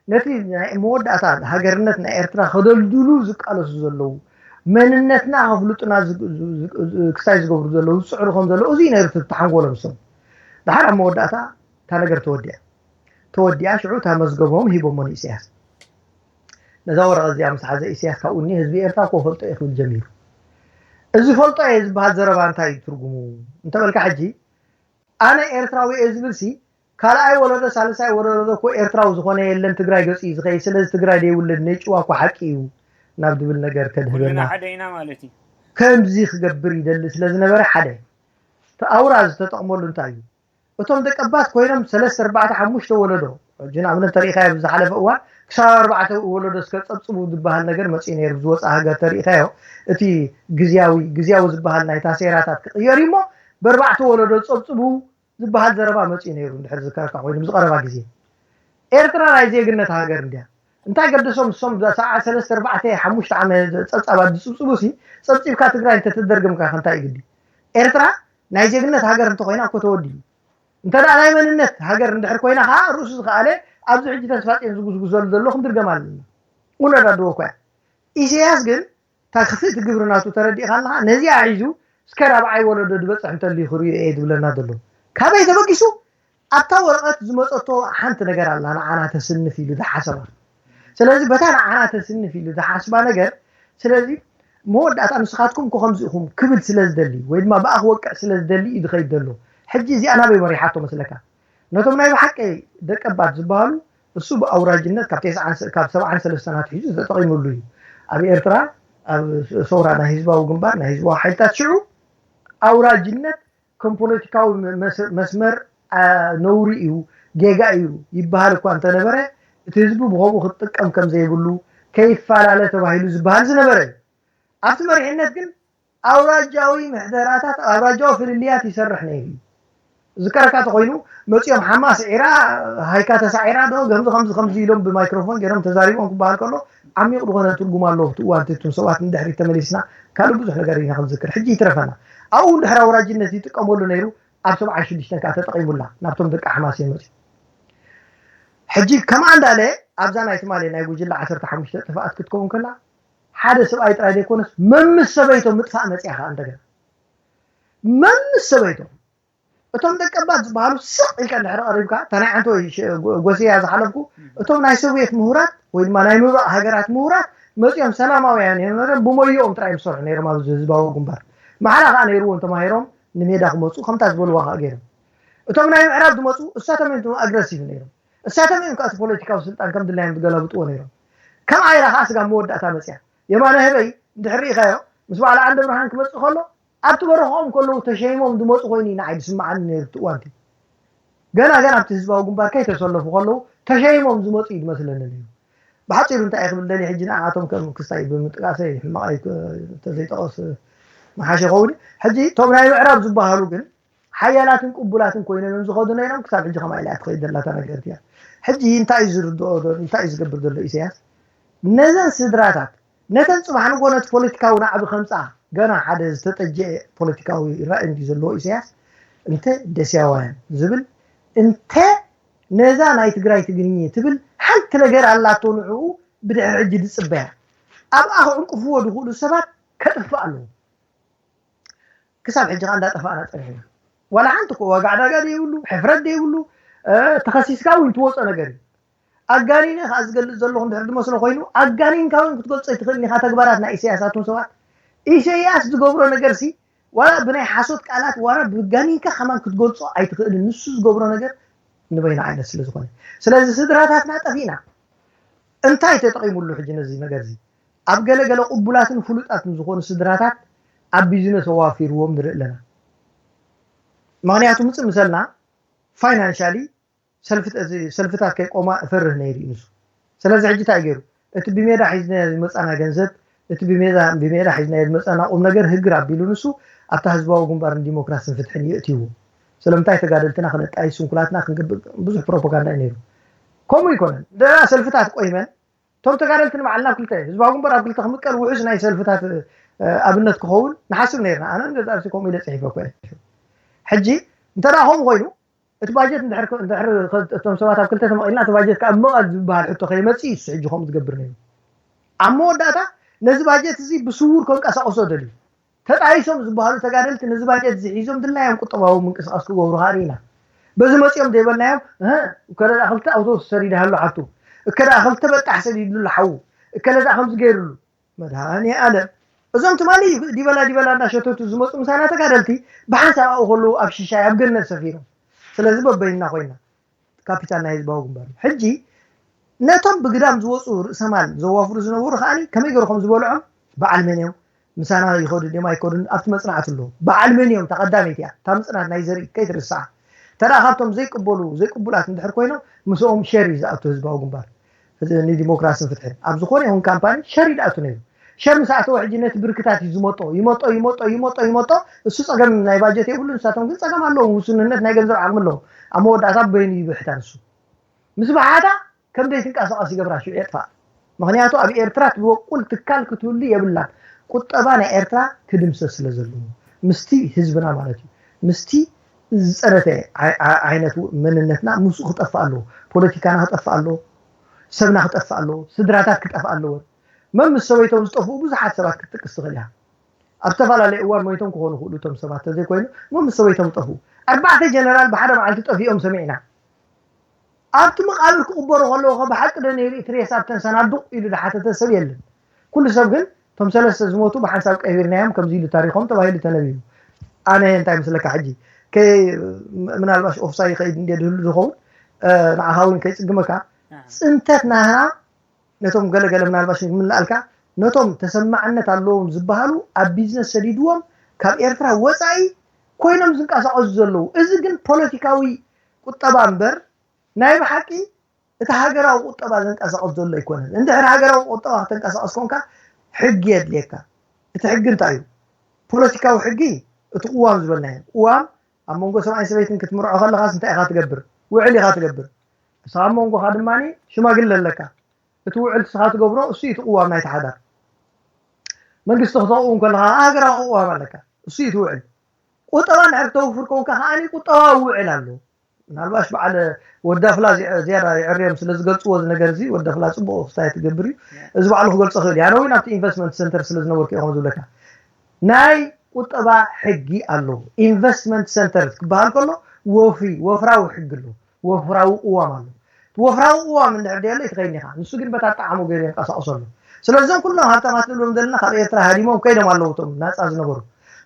ነቲ ናይ መወዳእታ ሃገርነት ናይ ኤርትራ ከደልድሉ ዝቃለሱ ዘለዉ መንነትና ከፍልጡና ክሳይ ዝገብሩ ዘለዉ ዝፅዕሩ ከም ዘለዉ እዚ ነርት ተሓንጎሎም እሶም። ድሓር ኣብ መወዳእታ እታ ነገር ተወዲኣ ተወዲኣ ሽዑ እታ መዝገቦም ሂቦሞ ንኢሳያስ። ነዛ ወረቐት እዚኣ ምስ ሓዘ ኢሳያስ ካብኡ እኒ ህዝቢ ኤርትራ እኮ ፈልጦ እየ ክብል ጀሚሩ። እዚ ፈልጦ እየ ዝበሃል ዘረባ እንታይ እዩ ትርጉሙ እንተበልካ ሕጂ ኣነ ኤርትራዊ እየ ዝብል ሲ ካልኣይ ወለዶ ሳልሳይ ወለዶ እኮ ኤርትራዊ ዝኾነ የለን ትግራይ ገፂ እዩ ዝኸይድ ስለዚ ትግራይ ደይውለድ ነይ ጭዋ እኮ ሓቂ እዩ ናብ ዝብል ነገር ከድህበና ሓደ ኢና ማለት እዩ። ከምዚ ክገብር ይደሊ ስለ ዝነበረ ሓደ እቲ ኣውራ ዝተጠቕመሉ እንታይ እዩ እቶም ደቀባት ኮይኖም ሰለስተ ኣርባዕተ ሓሙሽተ ወለዶ ሕጂ ንኣብነት ተሪኢኻዮ ብዝሓለፈ እዋን ክሳብ ኣርባዕተ ወለዶ እስከ ፀብፅቡ ዝበሃል ነገር መፅኡ ነይሩ ብዝወፅእ ሃገር ተሪኢኻዮ እቲ ግዝያዊ ግዝያዊ ዝበሃል ናይ ታሴራታት ክቕየር እዩ እሞ ብኣርባዕተ ወለዶ ፀብፅቡ ዝበሃል ዘረባ መፅኡ ነይሩ እንድሕር ዝከረካ ኮይኑ ብዝቐረባ ግዜ ኤርትራ ናይ ዜግነት ሃገር እንድያ እንታይ ገደሶም እሶም ሰዓ ሰለስተ ኣርባዕተ ሓሙሽተ ዓመት ፀብፃባት ዝፅብፅቡ ሲ ፀብፂብካ ትግራይ እንተተደርገምካ ከንታይ ግዲ ኤርትራ ናይ ዜግነት ሃገር እንተኮይና እኮ ተወዲኡ እንተ ናይ መንነት ሃገር እንድሕር ኮይና ከዓ ርእሱ ዝኸኣለ ኣብዚ ሕጂ ተስፋፅዮን ዝጉስጉሰሉ ዘሎ ክንድርገም ኣለና። ውነዳድዎ እኳ ኢሳያስ ግን እታ ክፍእቲ ግብሪ ናቱ ተረዲእካ ኣለካ ነዚኣ ሒዙ እስከ ራብዓይ ወለዶ ዝበፅሕ እንተልዩ ክርእዮ እየ ዝብለና ዘሎ ካበይ ተበጊሱ ኣብታ ወረቐት ዝመፀቶ ሓንቲ ነገር ኣላ፣ ንዓና ተስንፍ ኢሉ ዝሓሰባ። ስለዚ በታ ንዓና ተስንፍ ኢሉ ዝሓስባ ነገር፣ ስለዚ መወዳእታ ንስኻትኩም እኮ ከምዚ ኢኹም ክብል ስለ ዝደሊ ወይ ድማ ብኣ ክወቅዕ ስለ ዝደሊ እዩ ዝኸይድ ዘሎ። ሕጂ እዚኣ ናበይ መሪሓቶ መስለካ? ነቶም ናይ ብሓቂ ደቀባት ዝበሃሉ እሱ ብኣውራጅነት ካብ ተስዓን ካብ ሰብዓን ሰለስተን ኣትሒዙ ተጠቒሙሉ እዩ። ኣብ ኤርትራ ኣብ ሰውራ ናይ ህዝባዊ ግንባር ናይ ህዝባዊ ሓይልታት ሽዑ ኣውራጅነት ከም ፖለቲካዊ መስመር ነውሪ እዩ፣ ጌጋ እዩ ይበሃል እኳ እንተነበረ፣ እቲ ህዝቢ ብኸምኡ ክትጥቀም ከም ዘይብሉ ከይፈላለ ተባሂሉ ዝበሃል ዝነበረ እዩ። ኣብቲ መሪሕነት ግን ኣውራጃዊ ምሕደራታት ኣውራጃዊ ፍልልያት ይሰርሕ ነይሩ እዩ። ዝከረካ ተኮይኑ መፂኦም ሓማ ስዒራ ሃይካ ተሳዒራ ዶ ከምዚ ከምዚ ከምዚ ኢሎም ብማይክሮፎን ገይሮም ተዛሪቦም ክበሃል ከሎ ዓሚቕ ዝኾነ ትርጉም ኣለዎ። እቲ እዋን እቲ እቱም ሰባት ንድሕሪት ተመሊስና ካልእ ብዙሕ ነገር ኢና ክንዝክር። ሕጂ ይትረፈና ኣብኡ እንድሕር ኣውራጅነት ይጥቀመሉ ነይሩ ኣብ ሰብዓን ሽዱሽተን ከዓ ተጠቒሙላ ናብቶም ደቂ ሓማስ እዮም መፂኦም። ሕጂ ከምኣ እንዳለ ኣብዛ ናይ ትማሊ ናይ ጉጅለ ዓሰርተ ሓሙሽተ ጥፍኣት ክትከውን ከላ ሓደ ሰብኣይ ጥራይ ዘይኮነስ መምስ ሰበይቶ ምጥፋእ መፅያ ከዓ እንደገና መምስ ሰበይቶ እቶም ደቀባት ዝበሃሉ ስቕ ኢልካ እንድሕር ቀሪብካ እታ ናይ ዓንተ ወይ ጎስያ ዝሓለፍኩ እቶም ናይ ሶቪየት ምሁራት ወይ ድማ ናይ ምብራቕ ሃገራት ምሁራት መፂኦም ሰላማውያን እዮም ነሮም ብሞዮኦም ጥራይ ዝሰርሑ ነይሮም ኣብዚ ህዝባዊ ግንባር ማዕራ ከዓ ነይርዎም ተማሂሮም ንሜዳ ክመፁ ከምታ ዝበልዋ ከዓ ገይሮም እቶም ናይ ምዕራብ ዝመፁ እሳቶም እዮም ኣግረሲቭ ነይሮም እሳቶም እዮም ከዓ ፖለቲካዊ ስልጣን ከም ድላዮም ዝገላብጥዎ ነይሮም ከም ዓይራ ከዓ ስጋ መወዳእታ መፅያ የማነ ህበይ እንድሕር ርኢኻዮ ምስ በዓል ዓንደ ብርሃን ክመፅእ ከሎ ኣብቲ በረኽኦም ከለዉ ተሸይሞም ዝመፁ ኮይኑ ኢና ዓይዲ ስምዓኒ ነይሩ እቲ እዋንቲ ገና ገና ኣብቲ ህዝባዊ ግንባር ከይተሰለፉ ከለዉ ተሸይሞም ዝመፁ እዩ ዝመስለኒ ነይሩ ብሓፂሩ እንታይ ክብል ደልየ ሕጂ ንኣቶም ከም ክስታይ ብምጥቃሰይ ሕማቕ ተዘይጠቐስ መሓሸ ኸውን ሕጂ እቶም ናይ ምዕራብ ዝበሃሉ ግን ሓያላትን ቅቡላትን ኮይኖም እዮም ዝኸዱ ነይሮም ክሳብ ሕጂ ከማ ኢላ ትኸይድ ዘላታ ነገር እያ ሕጂ እንታይ ዝርድኦ እንታይ ዝገብር ዘሎ ኢሳያስ ነዘን ስድራታት ነተን ፅባሕ ንጎ ነቲ ፖለቲካዊ ናዕቢ ከምፅኣ ገና ሓደ ዝተጠጀአ ፖለቲካዊ ራእይ እንዲ ዘለዎ ኢሳያስ እንተ ደስያዋያን ዝብል እንተ ነዛ ናይ ትግራይ ትግርኝ ትብል ሓንቲ ነገር ኣላቶ ንዕኡ ብድሕሪ ሕጂ ዝፅበያ ኣብኣ ክዕንቅፍዎ ዝኽእሉ ሰባት ከጥፍእ ኣለዎ ክሳብ ሕጂ ከዓ እንዳጠፋእና ፀኒሕና ዋላ ሓንቲ እኮ ዋጋ ዕዳጋ ዘይብሉ ሕፍረት ዘይብሉ ተኸሲስካ እውን ትወፆ ነገር እዩ ኣጋኒነ ከዓ ዝገልፅ ዘለኹ እንድሕር ዝመስሎ ኮይኑ ኣጋኒንካ እውን ክትገልፆ ይትኽእል ኢኻ ተግባራት ናይ ኢሳያስ ኣቱም ሰባት ኢሳያስ ዝገብሮ ነገር ሲ ዋላ ብናይ ሓሶት ቃላት ዋላ ብጋኒንካ ከማን ክትገልፆ ኣይትኽእልን ንሱ ዝገብሮ ነገር ንበይኑ ዓይነት ስለ ዝኾነ ስለዚ ስድራታትና ጠፊእና እንታይ ተጠቒሙሉ ሕጂ ነዚ ነገር እዚ ኣብ ገለገለ ቅቡላትን ፍሉጣትን ዝኾኑ ስድራታት ኣብ ቢዝነስ ኣዋፊርዎም ንርኢ ኣለና ምኽንያቱ ምፅእ ምሰልና ፋይናንሻሊ ሰልፍታት ከይቆማ እፈርህ ነይሩ እዩ ንሱ ስለዚ ሕጂ እንታይ ገይሩ እቲ ብሜዳ ሒዝናዮ ዝመፃና ገንዘብ እቲ ብሜዳ ብሜዳ ሒዝናዮ ዝመፃና ቁም ነገር ህግር ኣቢሉ ንሱ ኣብታ ህዝባዊ ግንባርን ዲሞክራስን ፍትሕን የእትይዎ ስለምንታይ ተጋደልትና ክነጣይ ስንኩላትና ክንገብር ብዙሕ ፕሮፓጋንዳ እዩ ነይሩ ከምኡ ይኮነን ደኣ ሰልፍታት ቆይመን እቶም ተጋደልቲ ንባዕልና ክልተ ህዝባዊ ግንባር ኣብ ክልተ ክምቀል ውሑስ ናይ ሰልፍታት ኣብነት ክኸውን ንሓስብ ነርና ኣነ ንገዛእሲ ከምኡ ኢለ ፅሒፈ ኮ ሕጂ እንተ ከምኡ ኮይኑ እቲ ባጀት እቶም ሰባት ኣብ ክልተ ተመቒልና እቲ ባጀት ካብ መቐል ዝበሃል ሕቶ ከይመፅእ እዩ ሕጂ ከምኡ ዝገብር ነይሩ ኣብ መወዳእታ ነዚ ባጀት እዚ ብስውር ከንቀሳቀሶ ደልዩ ተጣይሶም ዝበሃሉ ተጋደልቲ ነዚ ባጀት እዚ ሒዞም ድላዮም ቁጠባዊ ምንቅስቃስ ክገብሩ ከዓ ርኢና በዚ መፂኦም ዘይበልናዮም እከለ ክልተ ኣውቶቡስ ሰዲድሃሉ ሓፍቱ እከለ ክልተ በጣሕ ሰዲድሉ ሓዉ እከለ ከምዚ ገይርሉ መድሃኒ ኣለም እዞም ትማሊ ዲበላ ዲበላ እናሸተቱ ዝመፁ ምሳና ተጋደልቲ ብሓንሳብ ኣብኡ ከለዉ ኣብ ሽሻይ ኣብ ገነት ሰፊሮም ስለዚ በበይንና ኮይና ካፒታል ናይ ህዝባዊ ግንባር እዩ ሕጂ ነቶም ብግዳም ዝወፁ ርእሰማል ዘዋፍሩ ዝነበሩ ከዓኒ ከመይ ገይሩ ከም ዝበልዖም በዓል መን እዮም ምሳና ይኸዱ ድዮም ኣይከዱን ኣብቲ መፅናዕቲ ኣለዉ በዓል መን እዮም ተቐዳመይቲ እያ እታ ምፅናት ናይ ዘርኢ ከይትርስዓ ተዳ ካብቶም ዘይቅበሉ ዘይቅቡላት እንድሕር ኮይኖም ምስኦም ሸር እዩ ዝኣቱ ህዝባዊ ግንባር ንዲሞክራስን ፍትሕን ኣብ ዝኾነ ይኹን ካምፓኒ ሸር ይድኣቱ ነይሩ ሸር ምስ ኣተወ ሕጂ ነቲ ብርክታት እዩ ዝመጦ ይመጦ ይመጦ ይመጦ ይመጦ እሱ ፀገም ናይ ባጀት የብሉ ንሳቶም ግን ፀገም ኣለዎም ውሱንነት ናይ ገንዘብ ዓቕሚ ኣለዎም ኣብ መወዳእታ በይኑ ይብሕታ ንሱ ምስ በሓታ ከም ዘይትንቀሳቐስ ይገብራ ሽዑ የጥፋእ ምኽንያቱ ኣብ ኤርትራ ትበቁል ትካል ክትህሉ የብላን ቁጠባ ናይ ኤርትራ ክድምሰስ ስለ ዘለዎ ምስቲ ህዝብና ማለት እዩ ምስቲ ዝፀረተ ዓይነት መንነትና ምስኡ ክጠፍእ ኣለዎ ፖለቲካና ክጠፍእ ኣለዎ ሰብና ክጠፍእ ኣለዎ ስድራታት ክጠፍእ ኣለዎ መምስ ሰበይቶም ዝጠፍኡ ብዙሓት ሰባት ክትጥቅስ ትኽእል እያ ኣብ ዝተፈላለየ እዋን ሞይቶም ክኾኑ ይኽእሉ እቶም ሰባት ተዘይኮይኑ መምስ ሰበይቶም ዝጠፍኡ ኣርባዕተ ጀነራል ብሓደ መዓልቲ ጠፊኦም ሰሚዕና። ኣብቲ መቓብር ክቕበሩ ከለዉ ከ ብሓቂ ዶ ነይሩ እቲ ሬሳ ኣብተን ሰናዱቕ ኢሉ ዝሓተተ ሰብ የለን። ኩሉ ሰብ ግን እቶም ሰለስተ ዝሞቱ ብሓንሳብ ቀቢርናዮም ከምዚ ኢሉ ታሪኾም ተባሂሉ ተነቢቡ። ኣነ እንታይ ምስለካ ሕጂ ከይ ምናልባሽ ኦፍሳይ ይኸይድ እንደ ድህሉ ዝኸውን ንዓኻ እውን ከይጽግመካ ጽንተት ናህና ነቶም ገለገለ ምናልባሽ ምልኣልካ ነቶም ተሰማዕነት ኣለዎም ዝበሃሉ ኣብ ቢዝነስ ሰዲድዎም ካብ ኤርትራ ወፃኢ ኮይኖም ዝንቀሳቐሱ ዘለዉ። እዚ ግን ፖለቲካዊ ቁጠባ እምበር ናይ ብሓቂ እቲ ሃገራዊ ቁጠባ ዘንቀሳቐስ ዘሎ ኣይኮነን። እንድሕር ሃገራዊ ቁጠባ ክተንቀሳቐስ ኮንካ ሕጊ የድልየካ። እቲ ሕጊ እንታይ እዩ? ፖለቲካዊ ሕጊ እቲ ቅዋም ዝበልናዮ ቅዋም ኣብ መንጎ ሰብኣይን ሰበይትን ክትምርዖ ከለኻስ እንታይ ኢኻ ትገብር? ውዕል ኢኻ ትገብር። ንስኻ ኣብ መንጎኻ ድማ ሽማግለ ኣለካ። እቲ ውዕል ንስኻ ትገብሮ እሱ እዩ እቲ ቅዋም ናይቲ ሓዳር። መንግስቲ ክተቕውም ከለኻ ሃገራዊ ቅዋም ኣለካ። እሱ እዩ እቲ ውዕል። ቁጠባ እንድሕር ክተውፍር ኮንካ ከዓኒ ቁጠባዊ ውዕል ኣሎ። ምናልባሽ በዓል ወዳፍላ ዝያዳ ይዕርዮም ስለ ዝገልፅዎ እዚ ነገር እዚ ወዳፍላ ፅቡቕ ክስታይ ትገብር እዩ። እዚ ባዕሉ ክገልፆ ክእል እዩ። ኣነ እውን ኣብቲ ኢንቨስትመንት ሰንተር ስለ ዝነበርኩ እዮም ዝብለካ። ናይ ቁጠባ ሕጊ ኣሎ። ኢንቨስትመንት ሰንተር ክበሃል ከሎ ወፍሪ ወፍራዊ ሕጊ ኣሎ። ወፍራዊ ቅዋም ኣሎ። ወፍራዊ ቅዋም እንድሕር ደየሎ ይትኸይን ኢኻ። ንሱ ግን በታ ጣዕሙ ገይሩ የንቀሳቕሶ ኣሎ። ስለዚም ኩሎም ሃብታማት ንብሎም ዘለና ካብ ኤርትራ ሃዲሞም ከይዶም ኣለዉ እቶም ናፃ ዝነበሩ።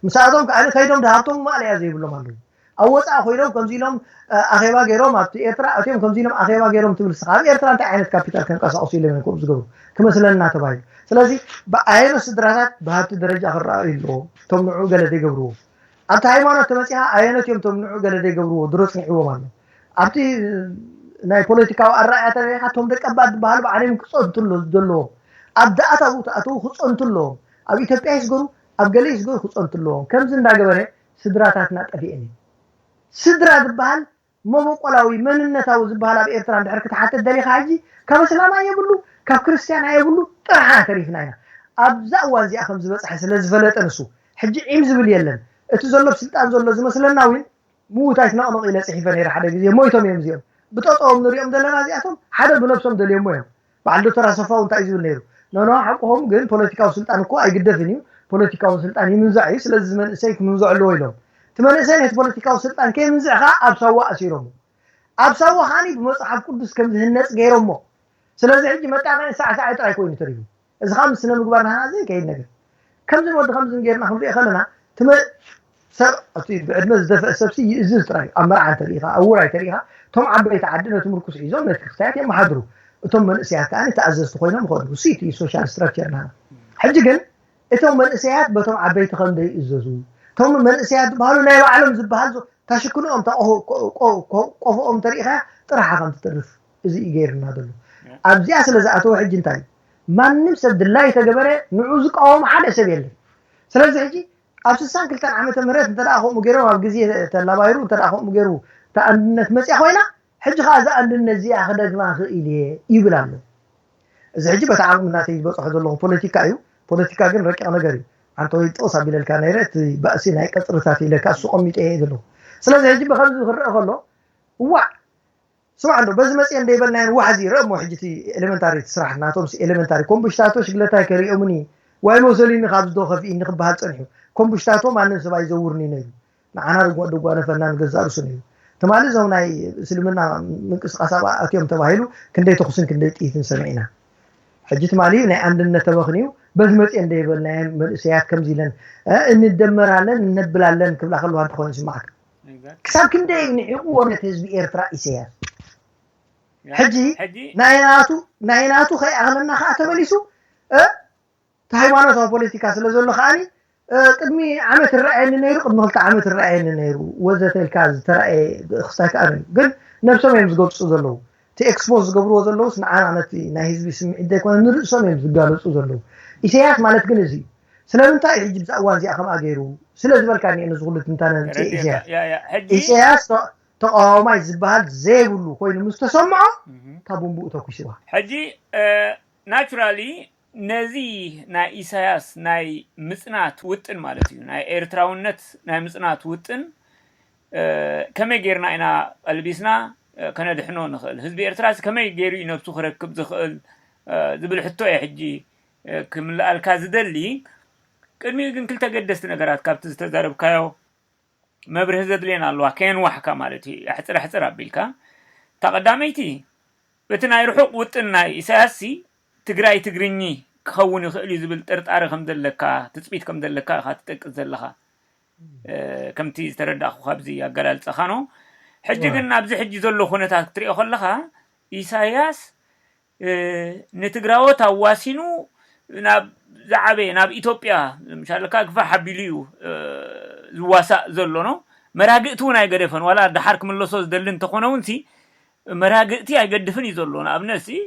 ምስኣቶም ከዓ ከይዶም ድሃብቶም ማእለያ ዘይብሎም ኣለዉ። ኣብ ወፃኢ ኮይኖም ከምዚ ኢሎም ኣኼባ ገይሮም ኣብቲ ኤርትራ ኣትዮም ከምዚ ኢሎም ኣኼባ ገይሮም ትብል ስኻ ኣብ ኤርትራ እንታይ ዓይነት ካፒታል ከንቀሳቕሱ ኢሎም እዮም ከምኡ ዝገብሩ ክመስለና ተባሂሉ። ስለዚ ብኣየኖ ስድራታት ብሃብቲ ደረጃ ክረኣዩ ኣለዎ እቶም ንዑ ገለ ዘይገብርዎ ኣብቲ ሃይማኖት ተመፂኻ ኣየኖት እዮም እቶም ንዑ ገለ ዘይገብርዎ ድሮ ፅንዕዎም ኣሎ ኣብቲ ናይ ፖለቲካዊ ኣረኣያ ተሪኻ እቶም ደቀባት ዝበሃሉ ባዕሎም ክፀንቱ ዘለዎም ኣብ ዳኣታዊ ተኣተዉ ክፀንቱ ኣለዎም ኣብ ኢትዮጵያ ይስገሩ ኣብ ገለ ይስገሩ ክፀንቱ ኣለዎም ከምዚ እንዳገበረ ስድራታትና ጠፊኤን እዩ ስድራ ዝበሃል መበቆላዊ መንነታዊ ዝበሃል ኣብ ኤርትራ እንድሕር ክትሓተት ደሊኻ ሕጂ ካብ እስላም ኣየብሉ ካብ ክርስትያን ኣየብሉ ጥርሓ ተሪፍና ኢና ኣብዛ እዋን እዚኣ ከም ዝበፅሐ ስለ ዝፈለጠ ንሱ ሕጂ ዒም ዝብል የለን እቲ ዘሎ ስልጣን ዘሎ ዝመስለና እውን ምዉት ኣይትነቕንቕ ኢለ ፅሒፈ ነይረ ሓደ ግዜ ሞይቶም እዮም እዚኦም ብጠጠዎም ንሪኦም ዘለና እዚኣቶም ሓደ ብነብሶም ደልዮሞ እዮም በዓል ዶክተር ኣሰፋው እንታይ እዩ ዝብል ነይሩ ኖኖ ሓቅኹም ግን ፖለቲካዊ ስልጣን እኮ ኣይግደፍን እዩ ፖለቲካዊ ስልጣን ይምንዛዕ እዩ ስለዚ መንእሰይ ክምንዘዕ ኣለዎ ኢሎም እቲ መንእሰይ ነቲ ፖለቲካዊ ስልጣን ከይምንዝዕ ከዓ ኣብ ሳዋ ኣሲሮሞ ኣብ ሳዋ ከዓኒ ብመፅሓፍ ቅዱስ ከም ዝህነፅ ገይሮሞ ስለዚ ሕጂ መጣቀዒ ሳዕሳዒ ጥራይ ኮይኑ ተሪፉ እዚ ከዓ ምስ ስነ ምግባር ናህና ዘይከይድ ነገር ከምዝን ወዲ ከምዝን ጌርና ክንሪኦ ከለና ትመ ሰብ እቲ ብዕድመ ዝደፍአ ሰብሲ ይእዝዝ ጥራይ ኣብ መርዓ እንተሪኢኻ ኣብ ውራይ ተሪኢኻ እቶም ዓበይቲ ዓዲ ነቲ ምርኩስ ሒዞም ነቲ ክስታያት የመሓድሩ እቶም መንእሰያት ከዓ ተኣዘዝቲ ኮይኖም ይኸዱ እሱ እቲ ሶሻል ስትራክቸር ናና ሕጂ ግን እቶም መንእሰያት በቶም ዓበይቲ ከም ዘይእዘዙ እቶም መንእሰያት ዝበሃሉ ናይ ባዕሎም ዝበሃል ታሽክንኦም ቆፎኦም ተሪኢኻ ጥራሓ ከም ትጥርፍ እዚ እዩ ገይርና ዘሎ ኣብዚኣ ስለ ዝኣተወ ሕጂ እንታይ እዩ ማንም ሰብ ድላይ ተገበረ ንዑ ዝቃወም ሓደ ሰብ የለን ስለዚ ሕጂ ኣብ ስሳን ክልተን ዓመተ ምህረት እንተ ከምኡ ገይሮም ኣብ ግዜ ተላባይሩ እንተ ከምኡ ገይሩ እታ ኣንድነት መፅያ ኮይና ሕጂ ከዓ እዛ ኣንድነት እዚኣ ክደግማ ክእል እየ ይብል ኣሎ እዚ ሕጂ በቲ ዓቕሚ እናተይ ዝበፅሖ ዘለኹ ፖለቲካ እዩ ፖለቲካ ግን ረቂቕ ነገር እዩ ኣንተ ወይ ጥቕስ ኣቢለልካ ነይረ እቲ ባእሲ ናይ ቀፅርታት ኢለካ እሱ ቀሚጠ እየ ዘለኹ ስለዚ ሕጂ ብከምዚ ክረአ ከሎ እዋዕ ስማዕ እንዶ በዚ መፅየ እንደ ይበልናየን ዋሕዚ ይረአ እሞ ሕጂ እቲ ኤሌመንታሪ እቲ ስራሕ ናቶም ኤሌመንታሪ ኮምቡሽታቶ ሽግለታይ ከሪኦምኒ ዋይ ሞሶሊኒ ካብ ዝዶ ከፊእኒ ክበሃል ፀኒሑ ኮምቡሽታቶ ማንም ሰብ ኣይዘውርኒ ነይሩ ንዓና ርጓ ደጓነፈና ንገዛእ ርእሱ ነይሩ ትማሊ እዞም ናይ እስልምና ምንቅስቃስ ኣብ ኣትዮም ተባሂሉ ክንደይ ተኩስን ክንደይ ጥይትን ሰሚዕና ሕጂ ትማሊ ናይ ኣንድነት ተበኽንዩ በዚ መፅየ እንደ ይበልናየን መንእሰያት ከምዚ ኢለን እንደመራለን እነብላለን ክብላ ከለዋ እንተኾይኑ ስማዕካ ክሳብ ክንደይ እዩ ንዒቕዎ ነቲ ህዝቢ ኤርትራ ኢሰያስ ሕጂ ናይ ናቱ ናይ ናቱ ከይኣኽለና ከዓ ተመሊሱ እቲ ሃይማኖታዊ ፖለቲካ ስለ ዘሎ ከዓኒ ቅድሚ ዓመት ይረኣየኒ ነይሩ ቅድሚ ክልተ ዓመት ይረኣየኒ ነይሩ ወዘተ ኢልካ ዝተረኣየ ክስታይ ከዓ ነይሩ ግን ነብሶም እዮም ዝገልፁ ዘለዉ እቲ ኤክስፖዝ ዝገብርዎ ዘለውስ ንዓና ነቲ ናይ ህዝቢ ስምዒት ዘይኮነ ንርእሶም እዮም ዝጋለፁ ዘለዉ ኢሰያስ ማለት ግን እዚ እዩ ስለምንታይ እዩ ሕጂ ብዛ እዋን እዚኣ ከምኣ ገይሩ ስለ ዝበልካ እኒአ ነዚ ኩሉ ትንታነ ምፅእ ኢሰያስ ኢሰያስ ተቃዋማይ ዝበሃል ዘይብሉ ኮይኑ ምስ ተሰምዖ ካብ ቡንቡኡ ተኩስዋ ሕጂ ናቹራሊ ነዚ ናይ ኢሳያስ ናይ ምፅናት ውጥን ማለት እዩ ናይ ኤርትራውነት ናይ ምፅናት ውጥን ከመይ ጌርና ኢና ቀልቢስና ከነድሕኖ ንኽእል ህዝቢ ኤርትራ ከመይ ገይሩ እዩ ነብሱ ክረክብ ዝኽእል ዝብል ሕቶ እየ ሕጂ ክምልኣልካ ዝደሊ ቅድሚኡ ግን ክልተ ገደስቲ ነገራት ካብቲ ዝተዛረብካዮ መብርሂ ዘድልየና ኣለዋ፣ ከየንዋሕካ ማለት እዩ። ኣሕፅር ኣሕፅር ኣቢልካ፣ እታ ቀዳመይቲ፣ በቲ ናይ ርሑቕ ውጥን ናይ ኢሳያስሲ ትግራይ ትግርኚ ክኸውን ይኽእል እዩ ዝብል ጥርጣረ ከም ዘለካ፣ ትፅቢት ከም ዘለካ ኢኻ ትጠቅስ ዘለኻ። ከምቲ ዝተረዳእኩ ካብዚ ኣገላልፃኻ ነው። ሕጂ ግን ኣብዚ ሕጂ ዘሎ ኩነታት ክትሪኦ ከለኻ፣ ኢሳያስ ንትግራዎት ኣዋሲኑ ናብ ዝዓበየ ናብ ኢትዮጵያ ምሻለካ ግፋሕ ኣቢሉ እዩ ዝዋሳእ ዘሎ ነው። መራግእቲ እውን ኣይገደፈን። ዋላ ደሓር ክምለሶ ዝደሊ እንተኾነ እውን ሲ መራግእቲ ኣይገድፍን እዩ ዘሎ። ንኣብነት ሲ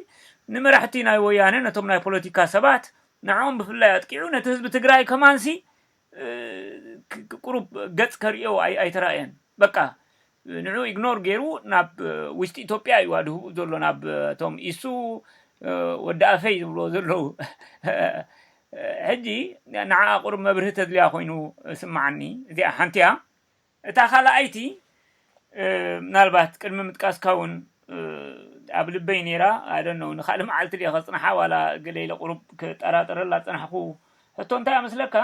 ንመራሕቲ ናይ ወያነ፣ ነቶም ናይ ፖለቲካ ሰባት፣ ንዕኦም ብፍላይ ኣጥቂዑ፣ ነቲ ህዝቢ ትግራይ ከማን ሲ ቁሩብ ገጽ ከርእዮ ኣይተራእየን። በቃ ንዑ ኢግኖር ገይሩ ናብ ውሽጢ ኢትዮጵያ እዩ ኣድህቡ ዘሎ፣ ናብ እቶም ኢሱ ወዲ ኣፈይ ዝብሎ ዘለዉ። ሕጂ ንዓ ቁሩብ መብርሂ ተድልያ ኮይኑ ስምዓኒ። እዚኣ ሓንቲ እያ። እታ ካልኣይቲ ምናልባት ቅድሚ ምጥቃስካ እውን ኣብ ልበይ ነይራ። ኣደነው ንካልእ መዓልቲ ድየ ከፅንሓ ዋላ ገለ ኢለ ቁሩብ ክጠራጠረላ ዝፀናሕኩ ሕቶ እንታይ እያ መስለካ?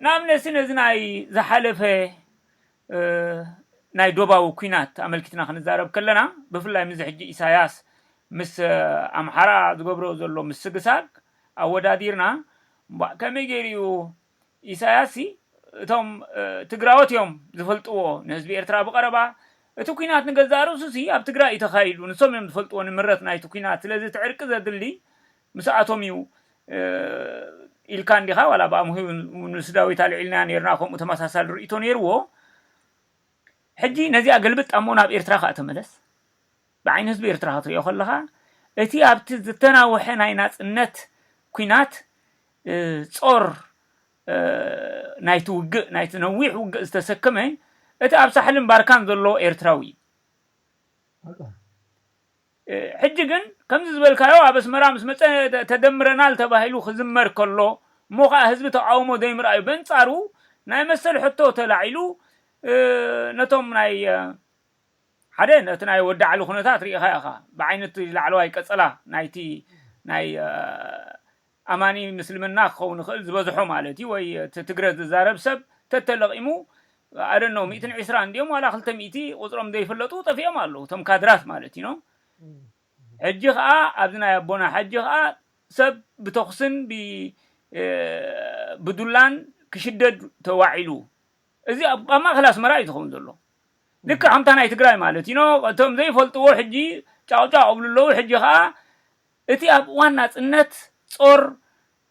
ንኣብነት ነዚ ናይ ዝሓለፈ ናይ ዶባዊ ኩናት ኣመልኪትና ክንዛረብ ከለና፣ ብፍላይ ምስ ሕጂ ኢሳያስ ምስ ኣምሓራ ዝገብሮ ዘሎ ምስግሳግ ኣወዳዲርና፣ ከመይ ገይሩ እዩ ኢሳያስ እቶም ትግራዎት እዮም ዝፈልጥዎ፣ ንህዝቢ ኤርትራ ብቐረባ። እቲ ኩናት ንገዛእ ርእሱ ሲ ኣብ ትግራይ እዩ ተኻይዱ፣ ንሶም እዮም ዝፈልጥዎ ንምረት ናይቲ ኩናት። ስለዚ እቲ ዕርቂ ዘድሊ ምስኣቶም እዩ ኢልካ እንዲኻ? ዋላ ብኣምሂ ምስ ዳዊት ኣልዒልና ነርና፣ ከምኡ ተመሳሳሊ ርእቶ ነይርዎ። ሕጂ ነዚኣ ገልብጥ ኣሞ ናብ ኤርትራ ከኣ ተመለስ። ብዓይኒ ህዝቢ ኤርትራ ክትሪኦ ከለኻ፣ እቲ ኣብቲ ዝተናውሐ ናይ ናጽነት ኩናት ጾር ናይቲ ውግእ፣ ናይቲ ነዊሕ ውግእ ዝተሰከመ፣ እቲ ኣብ ሳሕልን ባርካን ዘሎ ኤርትራዊ እዩ። ሕጂ ግን ከምዚ ዝበልካዮ ኣብ ኣስመራ ምስ መጸ ተደምረናል ተባሂሉ ክዝመር ከሎ፣ እሞ ኸኣ ህዝቢ ተቃውሞ ዘይምርኣዩ፣ በንጻሩ ናይ መሰል ሕቶ ተላዒሉ፣ ነቶም ናይ ሓደ ነቲ ናይ ወዲ ዓሊ ኩነታት ርኢኻ ኢኻ። ብዓይነቲ ላዕለዋይ ቀጸላ ናይቲ ናይ ኣማኒ ምስልምና ክኸውን ይኽእል ዝበዝሖ ማለት እዩ፣ ወይ እቲ ትግረ ዝዛረብ ሰብ ተተለቒሙ ኣደኖ ሚእትን ዕስራ እንዲኦም ዋላ ክልተ ሚእቲ ቁፅሮም ዘይፈለጡ ጠፊኦም ኣለዉ፣ እቶም ካድራት ማለት እዩ። ሕጂ ኸዓ ኣብዚ ናይ ኣቦና ሕጂ ኸዓ ሰብ ብተኹስን ብዱላን ክሽደድ ተዋዒሉ። እዚ ኣብ ማእኸል ኣስመራ እዩ ዝኸውን ዘሎ። ልክዕ ከምታ ናይ ትግራይ ማለት እዩ። እቶም ዘይፈልጥዎ ሕጂ ጫቕጫቕ እብሉ ኣለዉ። ሕጂ ኸዓ እቲ ኣብ እዋን ናፅነት ጾር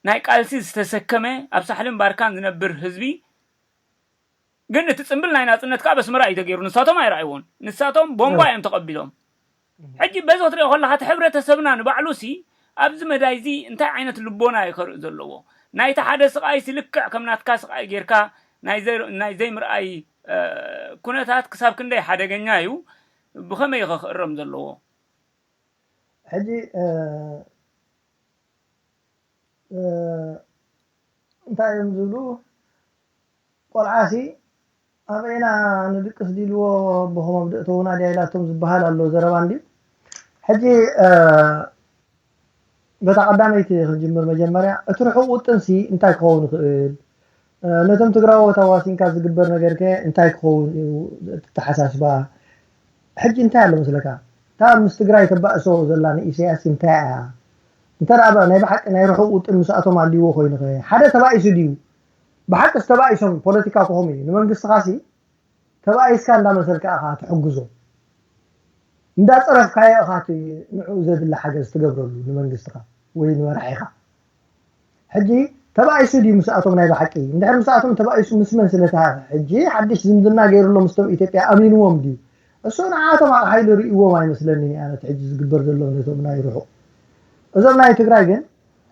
ናይ ቃልሲ ዝተሰከመ ኣብ ሳሕልን ባርካን ዝነብር ህዝቢ ግን እቲ ጽምብል ናይ ናጽነት ከኣ በስመራ እዩ ተገይሩ። ንሳቶም ኣይረኣይዎን። ንሳቶም ቦምባ እዮም ተቐቢሎም። ሕጂ በዚ ክትሪኦ ከለኻ እቲ ሕብረተሰብና ንባዕሉ ሲ ኣብዚ መዳይ እዚ እንታይ ዓይነት ልቦና እዩ ከርኢ ዘለዎ? ናይቲ ሓደ ስቓይ ሲ ልክዕ ከም ናትካ ስቓይ ጌርካ ናይ ዘይ- ናይ ዘይምርኣይ ኩነታት ክሳብ ክንደይ ሓደገኛ እዩ? ብኸመይ እዩ ክእረም ዘለዎ? ሕጂ እንታይ እዮም ዝብሉ? ቆልዓሲ ኣበይና ንድቅስ ዲልዎ ኣቦኹም ኣብ ደእተውና ድያ ኢላቶም ዝበሃል ኣሎ ዘረባ እንዲ። ሕጂ በታ ቀዳመይቲ ክንጅምር መጀመርያ እቲ ርሑቕ ውጥንሲ እንታይ ክኸውን ይኽእል? ነቶም ትግራዎት ኣዋሲንካ ዝግበር ነገር ከ እንታይ ክኸውን እዩ ተሓሳስባ? ሕጂ እንታይ ኣሎ መስለካ? እታ ምስ ትግራይ ተባእሶ ዘላ ንኢሳያስ እንታይ እያ? እንተ ደኣ ናይ ብሓቂ ናይ ርሑቕ ውጥን ምስኣቶም ኣልይዎ ኮይኑ ኸ ሓደ ተባኢሱ ድዩ? ብሓቂ ዝተባኢሶም ፖለቲካ ክኾኑ እዩ። ንመንግስትኻሲ ተባኢስካ እንዳመሰልካ ኢኻ ትሕግዞ። እንዳፀረፍካዮ ኢኻ እቲ ንዕኡ ዘድሊ ሓገዝ ትገብረሉ ንመንግስትኻ ወይ ንመራሒኻ። ሕጂ ተባኢሱ ድዩ ምስኣቶም ናይ ብሓቂ? እንድሕር ምስኣቶም ተባኢሱ ምስ መን ስለታ ሕጂ ሓድሽ ዝምድና ገይሩ ኣሎ ምስቶም ኢትዮጵያ ኣሚንዎም ድዩ? እሱ ንዓቶም ኣብ ሓይሊ ርእይዎም ኣይመስለንን እያ ነቲ ሕጂ ዝግበር ዘሎ ነቶም ናይ ርሑቕ። እዞም ናይ ትግራይ ግን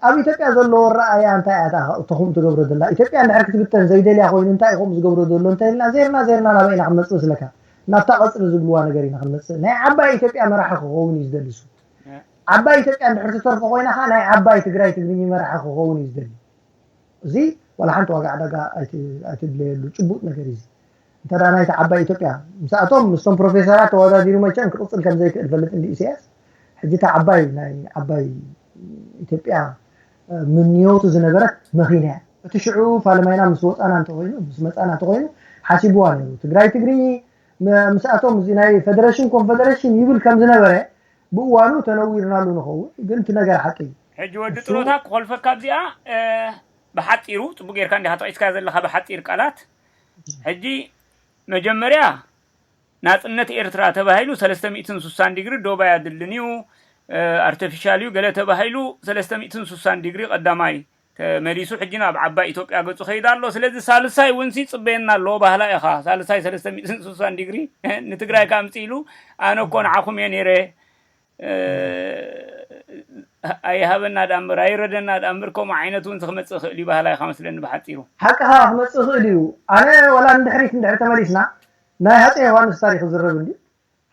ኣብ ኢትዮጵያ ዘለዎ ኣረኣእያ እንታይ እያ እታ ከምኡ ትገብሮ ዘላ? ኢትዮጵያ እንድሕር ክትብተን ዘይደልያ ኮይኑ እንታይ እዩ ከምኡ ዝገብሮ ዘሎ እንተኢልና ዜርና ዜርና ናበይ ኢና ክንመፅእ መስለካ? ናብታ ቀፅሪ ዝብልዋ ነገር ኢና ክንመፅእ። ናይ ዓባይ ኢትዮጵያ መራሒ ክኸውን እዩ ዝደሊ እሱ። ዓባይ ኢትዮጵያ እንድሕር ትተርፎ ኮይና ኸዓ ናይ ዓባይ ትግራይ ትግርኝ መራሒ ክኸውን እዩ ዝደሊ። እዚ ዋላ ሓንቲ ዋጋ ዕዳጋ ኣይትድለየሉ ጭቡጥ ነገር እዩ። እንተ ደኣ ናይቲ ዓባይ ኢትዮጵያ ምስኣቶም ምስቶም ፕሮፌሰራት ተወዳዲሩ መቸም ክቕፅል ከም ዘይክእል ፈልጥ እንዲ ኢሳያስ። ሕጂ እታ ዓባይ ናይ ዓባይ ኢትዮጵያ ምንዮቱ ዝነበረት መኺና እያ። እቲ ሽዑ ፋለማይና ምስ ወፃና እንተኮይኑ ምስ መፃና እንተኮይኑ ሓሲብዋ ነይሩ። ትግራይ ትግርኝ ም- ምስኣቶም እዚ ናይ ፌደሬሽን ኮንፌደሬሽን ይብል ከም ዝነበረ ብእዋኑ ተነዊርናሉ ንኸውን፣ ግን እቲ ነገር ሓቂ እዩ። ሕጂ ወዲ እሱ ጥሮታ ክኾልፈካ ኣብዚኣ እ፣ ብሓፂሩ ፅቡቅ ጌርካ እንዲኻ ጠቂስካ ዘለካ ብሓፂር ቃላት። ሕጂ መጀመርያ ናፅነት ኤርትራ ተባሂሉ ሰለስተ ሚእትን ስሳን ዲግሪ ዶብ ኣየድልን እዩ፣ እ፣ ኣርቲፊሻል እዩ ገለ ተባሂሉ ሰለስተ ሚእትን ስሳን ዲግሪ ቀዳማይ ተመሊሱ ሕጂ ናብ ዓባይ ኢትዮጵያ ገፁ ከይዳ ኣሎ። ስለዚ ሳልሳይ እውን ሲ ፅበየና ኣለዎ ባህላ ኢኻ። ሳልሳይ ሰለስተ ሚእትን ስሳን ዲግሪ ንትግራይ ከምፅ ኢሉ ኣነ እኮ ንዓኹም እየ ነይረ እ፣ ኣይሃበና ዳምር ኣይረደና ዳምር ከምኡ ዓይነት እውን ክመፅእ ይኽእል እዩ ባህላ ኢኻ መስለኒ ብሓፂሩ። ሓቅኻ ክመፅእ ይኽእል እዩ። ኣነ ዋላ ንድሕሪት እንድሕር ተመሊስና ናይ ሃፀይ ዮሃንስ ታሪክ ዝረብ እንዲ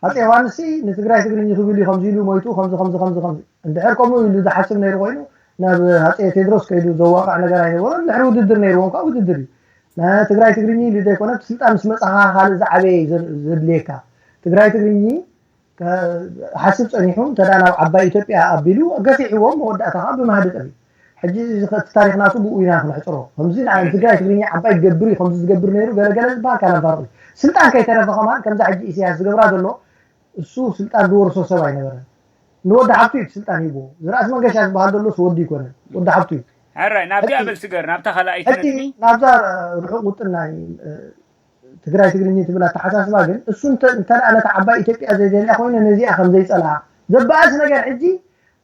ሃፀይ ዮሃንስ ሲ ንትግራይ ትግርኝ ክብል እዩ ከምዚ ኢሉ ሞይቱ ከምዚ ከምዚ ከምዚ ከምዚ እንድሕር ከምኡ ኢሉ ዝሓስብ ነይሩ ኮይኑ ናብ ሃፀይ ቴድሮስ ከይዱ ዘዋቃዕ ነገር ኣይነበሮን። እንድሕር ውድድር ነይርዎም ከዓ ውድድር እዩ። ንትግራይ ትግርኝ ኢሉ ዘይኮነ ስልጣን ምስ መፃኻ ካልእ ዝዓበየ እዩ ዘ- ዘድልየካ። ትግራይ ትግርኝ ሓስብ ፀኒሑ እንተ ናብ ዓባይ ኢትዮጵያ ኣቢሉ ገፊዕዎም መወዳእታ ከዓ ብማህዲ ጠፊኡ። ሕጂ እዚ ኸ- እቲ ታሪክ ናቱ ብኡ ኢና ክነሕፅሮ። ከምዚ ንዓ- ትግራይ ትግርኛ ዓባይ ክገብር እዩ ከምዚ ዝገብር ነይሩ ገለገለ ዝበሃል ካላም ፋርቕ እዩ። ስልጣን ከይተረፈ ከማን ከምዛ ሕጂ ኢሳያስ ዝገብራ ዘሎ እሱ ስልጣን ዝወርሶ ሰብ ኣይነበረን። ንወዲ ሓብቱ እዩ እቲ ስልጣን ሂብዎ። ዝራእሲ መንገሻ ዝበሃል ዘሎ እሱ ወዲ ይኮነን ወዲ ሓብቱ እዩ። ሕራይ ናብዚኣ ሕጂ በል ስገር ናብታ ካልኣይቲ ሕጂ ነጥቢ ናብዛ ርሑቅ ውጥን ናይ እ፣ ትግራይ ትግርኛ ትብል ኣተሓሳስባ ግን እሱ እንተ እንተ ደኣ ነታ ዓባይ ኢትዮጵያ ዘይደልያ ኮይነ ነዚኣ ከም ዘይጸልኣ ዘበኣስ ነገር ሕጂ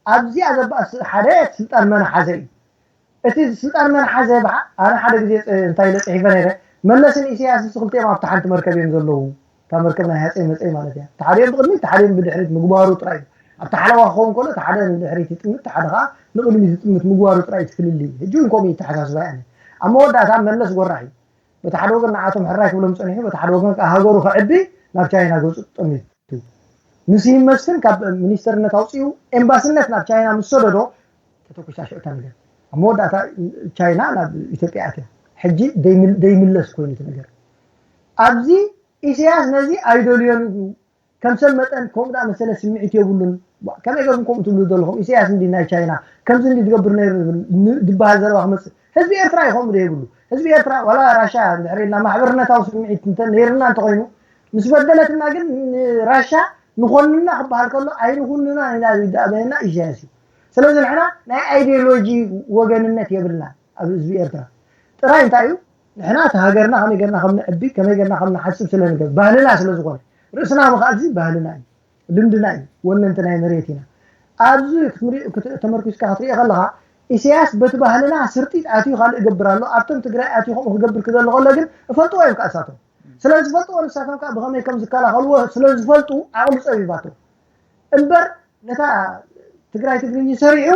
ኣብዚኣ ዘበኣስ ሓደ ስልጣን መን ሓዘ እዩ። እቲ ስልጣን መን ሓዘ ብሓ- ኣነ ሓደ ግዜ ፅ- እንታይ ኢለ ፅሒፈ ነይረ መለስን ኢሳያስ ምስ ክልቲኦም ኣብቲ ሓንቲ መርከብ እዮም ዘለዉ። እታ መርከብ ናይ ሃፀይ መፀይ ማለት እያ። እቲ ሓዲኦም ብቅድሚት እቲ ሓዲኦም ብድሕሪት ምግባሩ ጥራይ እዩ። ኣብቲ ሓለዋ ክኸውን ከሎ እቲ ሓደ ንድሕሪት ይጥምት እቲ ሓደ ከዓ ንቅድሚት ይጥምት ምግባሩ ጥራይ እቲ ፍልልይ እዩ። ሕጂ እውን ከምኡ እዩ ኣተሓሳስባይ ኣነ። ኣብ መወዳእታ መለስ ጎራሕ እዩ። በቲ ሓደ ወገን ንዓቶም ሕራይ ክብሎም ፀኒሑ በቲ ሓደ ወገን ከዓ ሃገሩ ከዕቢ ናብ ቻይና ገፁ ጠሚቱ። ንስሂም መስፍን ካብ ሚኒስተርነት ኣውፅኡ ኤምባስነት ናብ ቻይና ምስ ሰደዶ ተተኩሳ ሽዑ እታ ነገር። ኣብ መወዳእታ ቻይና ናብ ኢትዮጵያ ኣትያ። ሕጂ ደይምል- ደይምለስ ኮይኑ እቲ ነገር ኣብዚ ኢሳያስ ነዚ ኣይደልዮን እዩ። ከም ሰብ መጠን ከምኡ ዝኣመሰለ ስምዒት የብሉን። ዋ፣ ከመይ ገርኩም ከምኡ ትብሉ ዘለኹም? ኢሳያስ እንዲ ናይ ቻይና ከምዚ እንዲ ዝገብር ነይሩ ዝብል ን- ዝበሃል ዘረባ ክመፅእ ህዝቢ ኤርትራ እዩ ከምኡ ዘይብሉ። ህዝቢ ኤርትራ ዋላ ራሻ እንድሕር ኢልና ማሕበርነታዊ ስምዒት እንተ ነይርና እንተኮይኑ ምስ በደለትና ግን ንራሻ ንኮንና ክበሃል ከሎ ኣይንኩንና ኢና ዝዳበየና ኢሳያስ እዩ። ስለዚ ንሕና ናይ ኣይዲዮሎጂ ወገንነት የብልና ኣብ ህዝቢ ኤርትራ ጥራይ እንታይ እዩ ንሕና እቲ ሃገርና ከመይ ገርና ከም ንዕቢ ከመይ ገርና ከም ንሓስብ ስለ ንገብ ባህልና ስለ ዝኾነ ርእስና ምኽኣል ዚ ባህልና እዩ ልምድና እዩ ወነንቲ ናይ መሬት ኢና ኣብዚ ክትምሪ- ክት- ተመርኪስካ ክትሪኦ ከለኻ ኢሳያስ በቲ ባህልና ስርጢጥ ኣትዩ ካልእ እገብር ኣሎ ኣብቶም ትግራይ ኣትዩ ከምኡ ክገብር ክደሎ ከሎ ግን እፈልጥዎ እዮም ከኣሳቶም ስለ ዝፈልጥዎ ንሳቶም ከዓ ብኸመይ ከም ዝከላኸልዎ ስለ ዝፈልጡ ዓቕሉ ፀቢባቶም እምበር ነታ ትግራይ ትግርኝ ሰሪዑ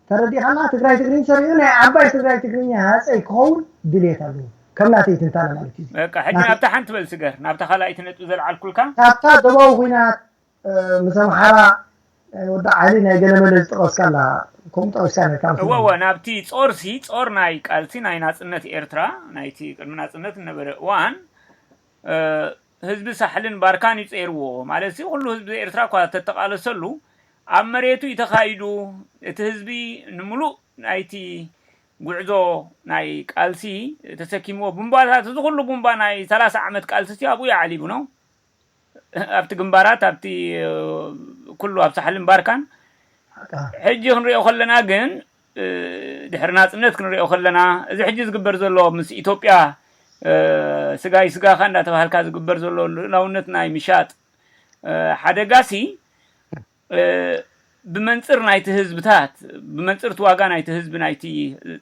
ተረዲኻና ትግራይ ትግርኝ ሰሪዑ ናይ ዓባይ ትግራይ ትግርኛ ሃፀይ ክኸውን ድልየት ኣለዎ ከም ናተይ ትንታነ ማለት እዩ በቃ ሕጂ ናብታ ሓንቲ በል ስገር ናብታ ካልኣይቲ ነጥቢ ዘልዓልኩልካ ናብታ ደባዊ ኩናት ምስ ኣምሓራ ወዲ ዓሊ ናይ ገለመለ ዝጠቐስካ ኣላ ከምኡ ጠቐስካ ነካ እወ እወ ናብቲ ጾርሲ ጾር ናይ ቃልሲ ናይ ናጽነት ኤርትራ ናይቲ ቅድሚ ናጽነት ዝነበረ እዋን እ፣ ህዝቢ ሳሕልን ባርካን እዩ ጸይርዎ ማለት ሲ ኩሉ ህዝቢ ኤርትራ እኳ ተተቃለሰሉ ኣብ መሬቱ እዩ ተኻይዱ እቲ ህዝቢ ንምሉእ ናይቲ ጉዕዞ ናይ ቃልሲ ተሰኪምዎ ቡምባታት እዚ ኩሉ ቡምባ ናይ ሰላሳ ዓመት ቃልሲ ሲ ኣብኡ እዩ ዓሊቡ ነው ኣብቲ ግንባራት ኣብቲ ኩሉ ኣብ ሳሕልን ባርካን ሕጂ ክንሪኦ ከለና ግን ድሕሪ ናፅነት ክንሪኦ ከለና እዚ ሕጂ ዝግበር ዘሎ ምስ ኢትዮጵያ ስጋይ ስጋኻ እንዳተባሃልካ ዝግበር ዘሎ ልእላውነት ናይ ምሻጥ ሓደጋ ሲ ብመንፅር ናይቲ ህዝብታት ብመንፅርቲ ዋጋ ናይቲ ህዝቢ ናይቲ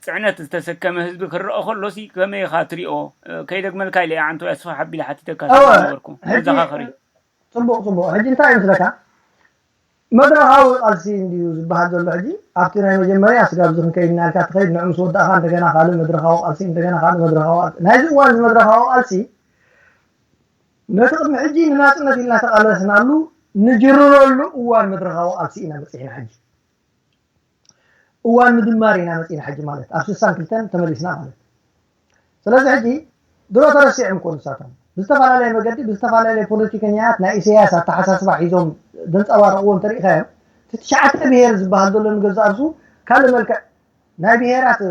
ፅዕነት ዝተሰከመ ህዝቢ ክረአ ከሎ ሲ ከመይ ኢኻ ትሪኦ ከይደግመልካ ኢለ ኣንቶ ያስፋ ሓቢለ ሓቲተካ ነበርኩ ዘኻኽሪ ፅቡቅ ፅቡቅ ሕጂ እንታይ ይመስለካ መድረኻዊ ቃልሲ እንድዩ ዝበሃል ዘሎ ሕጂ ኣብቲ ናይ መጀመርያ ስጋብ እዚ ክንከይድ እናልካ ትኸይድ ንዑ ምስ ወዳእኻ እንደገና ካልእ መድረኻዊ ቃልሲ እንደገና ካልእ መድረኻዊ ቃልሲ ናይዚ እዋን እዚ መድረኻዊ ቃልሲ ነቲ ቅድሚ ሕጂ ንናፅነት ኢልና ተቃለስናሉ ንጅርረሉ እዋን መድረኻዊ ቃልሲ ኢና በፂሕና ሕጂ እዋን ምድማር ኢና መፂና ሕጂ ማለት ኣብ ስሳን ክልተን ተመሊስና ማለት ስለዚ ሕጂ ድሮ ተረሲዖም እኮ ንሳቶም ብዝተፈላለየ መገዲ ብዝተፈላለየ ፖለቲከኛት ናይ ኢሳያስ ኣተሓሳስባ ሒዞም ዘንፀባረቅዎ እንተሪኢካዮም እቲ ትሽዓተ ብሄር ዝበሃል ዘሎ ንገዛእ ርሱ ካልእ መልክዕ ናይ ብሄራት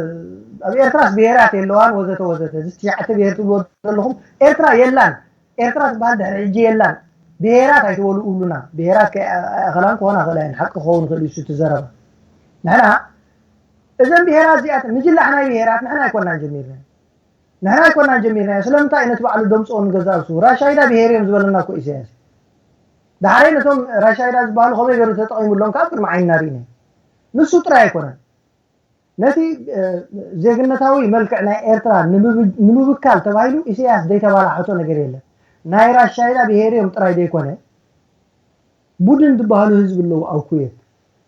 ኣብ ኤርትራስ ብሄራት የለዋን ወዘተ ወዘተ እዚ ትሽዓተ ብሄር ትብልዎ ዘለኹም ኤርትራ የላን። ኤርትራ ትበሃል ድሕሪ ሕጂ የላን። ብሄራት ኣይትበሉ እብሉና። ብሄራት ከይኣኸላን ክኾና ክእላ እየን። ሓቂ ክኸውን ይኽእል እዩ እቲ ዘረባ። ንሕና እዘን ብሄራት እዚኣት ምጅላሕ ናይ ብሄራት ንሕና ኣይኮናን ጀሚርና። ንሕና ኣይኮናን ጀሚርናዮ። ስለምንታይ ነቲ ባዕሉ ደምፅኦ ንገዛእ ርእሱ ራሻይዳ ብሄር እዮም ዝበለና እኮ ኢሳያስ። ዳሕረይ ነቶም ራሻይዳ ዝበሃሉ ከመይ ገይሩ ተጠቒሙሎም ካብ ቅድሚ ዓይንና ርኢና። ንሱ ጥራይ ኣይኮነን። ነቲ ዜግነታዊ መልክዕ ናይ ኤርትራ ንምብካል ተባሂሉ ኢሳያስ ዘይተባላሕቶ ነገር የለን። ናይ ራሻይዳ ብሄር እዮም ጥራይ ዘይኮነ ቡድን ዝበሃሉ ህዝቢ ኣለዉ ኣብ ኩዌት።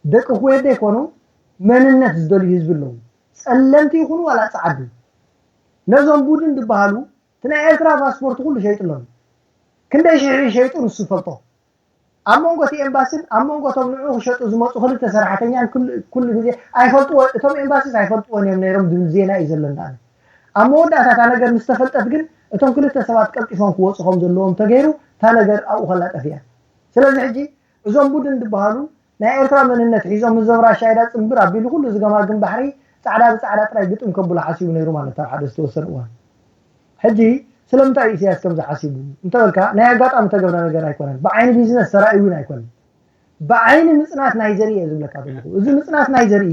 ደቂ ኩዌት ዘይኮኑ መንነት ዝደልዩ ህዝቢ ኣለዉ። ጸለምቲ ይኹኑ ዋላ ጸዓዱ። ነዞም ቡድን ዝበሃሉ እቲ ናይ ኤርትራ ፓስፖርት ኩሉ ሸይጥሎም። ክንደይ ሽሕ ይሸይጡ ንሱ ይፈልጦ። ኣብ መንጎ እቲ ኤምባስን ኣብ መንጎ እቶም ንዑ ክሸጡ ዝመፁ ክልተ ሰራሕተኛን ኩሉ ግዜ ኣይፈልጥዎ። እቶም ኤምባሲስ ኣይፈልጥዎን እዮም ነይሮም ዝብል ዜና እዩ ዘለና። ኣብ መወዳእታ እታ ነገር ምስ ተፈልጠት ግን እቶም ክልተ ሰባት ቀልጢፎም ክወፁ ከም ዘለዎም ተገይሩ እታ ነገር ኣብኡ ከላ ጠፊኣ። ስለዚ ሕጂ እዞም ቡድን ዝበሃሉ ናይ ኤርትራ መንነት ሒዞም እዞም ራሻይዳ ፅምብር ኣቢሉ ኩሉ ዝገማግም ባሕሪ ፃዕዳ ብፃዕዳ ጥራይ ግጥም ከብሎ ሓሲቡ ነይሩ ማለት ኣብ ሓደ ዝተወሰነ እዋን። ሕጂ ስለምንታይ እዩ ኢሳያስ ከምዚ ሓሲቡ እንተበልካ ናይ ኣጋጣሚ ተገብረ ነገር ኣይኮነን። ብዓይኒ ቢዝነስ ተራእዩ እውን ኣይኮነን። ብዓይኒ ምፅናት ናይ ዘርኢ እየ ዝብለካ ዘለኹ። እዚ ምፅናት ናይ ዘርኢ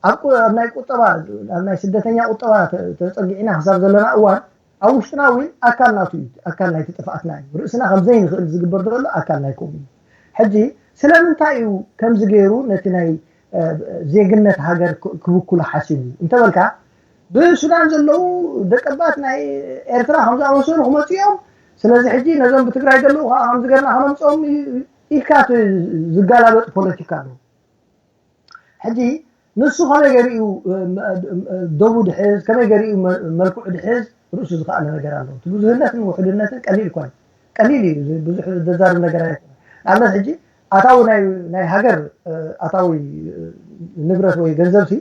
ኣብ ናይ ቁጠባ ኣብ ናይ ስደተኛ ቁጠባ ተፀጊዕና ክሳብ ዘለና እዋን ኣብ ውሽጥና እውን ኣካል ናቱ እዩ። ኣካል ናይቲ ጥፍኣትና እዩ። ርእስና ከም ዘይንኽእል ዝግበር ዘሎ ኣካል ናይ ከምኡ እዩ። ሕጂ ስለምንታይ እዩ ከምዚ ገይሩ ነቲ ናይ ዜግነት ሃገር ክብክሎ ሓሲቡ እንተበልካ ብሱዳን ዘለዉ ደቀባት ናይ ኤርትራ ከም ዝኣመሰሉ ክመፁ እዮም። ስለዚ ሕጂ ነዞም ብትግራይ ዘለዉ ከዓ ከም ዝገርና ከነምፅኦም ኢልካ ዝጋላበጥ ፖለቲካ ኣሎ። ሕጂ ንሱ ከመይ ገይሩ እዩ ደቡ ድሕዝ ከመይ ገይሩ እዩ መልክዑ ድሕዝ ርእሱ ዝኸኣለ ነገር ኣሎ። እቲ ብዙህነትን ውሕድነትን ቀሊል ይኮነ ቀሊል እዩ። ብዙሕ ዘዛርብ ነገር ኣይኮነ። ንኣብነት ሕጂ ኣታዊ ናይ ሃገር ኣታዊ ንብረት ወይ ገንዘብ ሲ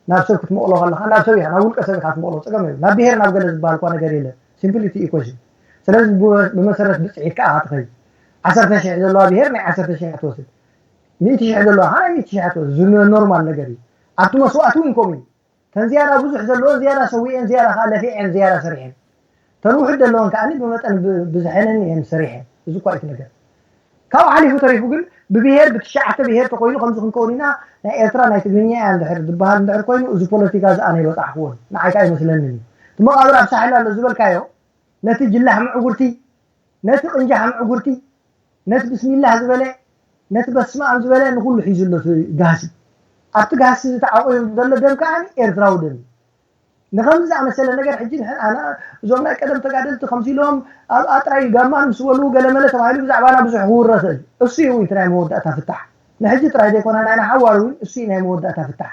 ናብ ሰብ ክትመቕሎ ከለኻ ናብ ሰብ ኢኻ ናብ ውልቀ ሰብ ኢኻ ትመቕሎ ፀገም የብሉ። ናብ ብሄር ናብ ገለ ዝበሃል እኳ ነገር የለን። ሲምፕሊቲ ኢኮሽን። ስለዚ ብመሰረት ብፅሒት ከዓ ትኸይድ። ዓሰርተ ሽሕ ዘለዋ ብሄር ናይ ዓሰርተ ሽሕ ትወስድ። ሚእቲ ሽሕ ዘለዋ ከዓ ናይ ሚእቲ ሽሕ ትወስድ። እዚ ኖርማል ነገር እዩ። ኣብቲ መስዋእቲ እውን ከምኡ እዩ። ተን ዝያዳ ብዙሕ ዘለወን ዝያዳ ሰዊኤን ዝያዳ ከዓ ለፊዐን ዝያዳ ሰሪሐን ተን ውሕድ ዘለወን ከዓ ብመጠን ብዝሐነን እየን ሰሪሐን። እዚ እኳ እዩ ነገር። ካብኡ ሓሊፉ ተሪፉ ግን ብብሄር ብትሽዓተ ብሄር ተኮይኑ ከምዚ ክንከውን ኢና ናይ ኤርትራ ናይ ትግርኛ እያ እንድሕር ዝበሃል እንድሕር ኮይኑ እዚ ፖለቲካ እዚ ኣነ ይበፃሕክዎን ንዓይ ከዓ ይመስለንን እዩ። እቲ መቃብር ኣብ ሳሕል ኣሎ ዝበልካዮ ነቲ ጅላሕ ምዕጉርቲ ነቲ ቅንጃሕ ምዕጉርቲ ነቲ ብስሚላህ ዝበለ ነቲ በስመኣም ዝበለ ንኩሉ ሒዙ ኣሎ እቲ ጋህሲ። ኣብቲ ጋህሲ ተዓቂሩ ዘሎ ደም ከዓ ኤርትራዊ ደም እዩ። ንከምዚ ዝኣመሰለ ነገር ሕጂ ንሕና ኣና እዞም ናይ ቀደም ተጋደልቲ ከምዚ ኢሎም ኣብ ኣጥራይ ጋማ ምስ በሉ ገለመለ ተባሂሉ ብዛዕባና ብዙሕ ክውረሰ እዩ። እሱ እዩ እቲ ናይ መወዳእታ ፍታሕ። ንሕጂ ጥራይ ዘይኮነ ናይ ንሓዋር እውን እሱ እዩ ናይ መወዳእታ ፍታሕ።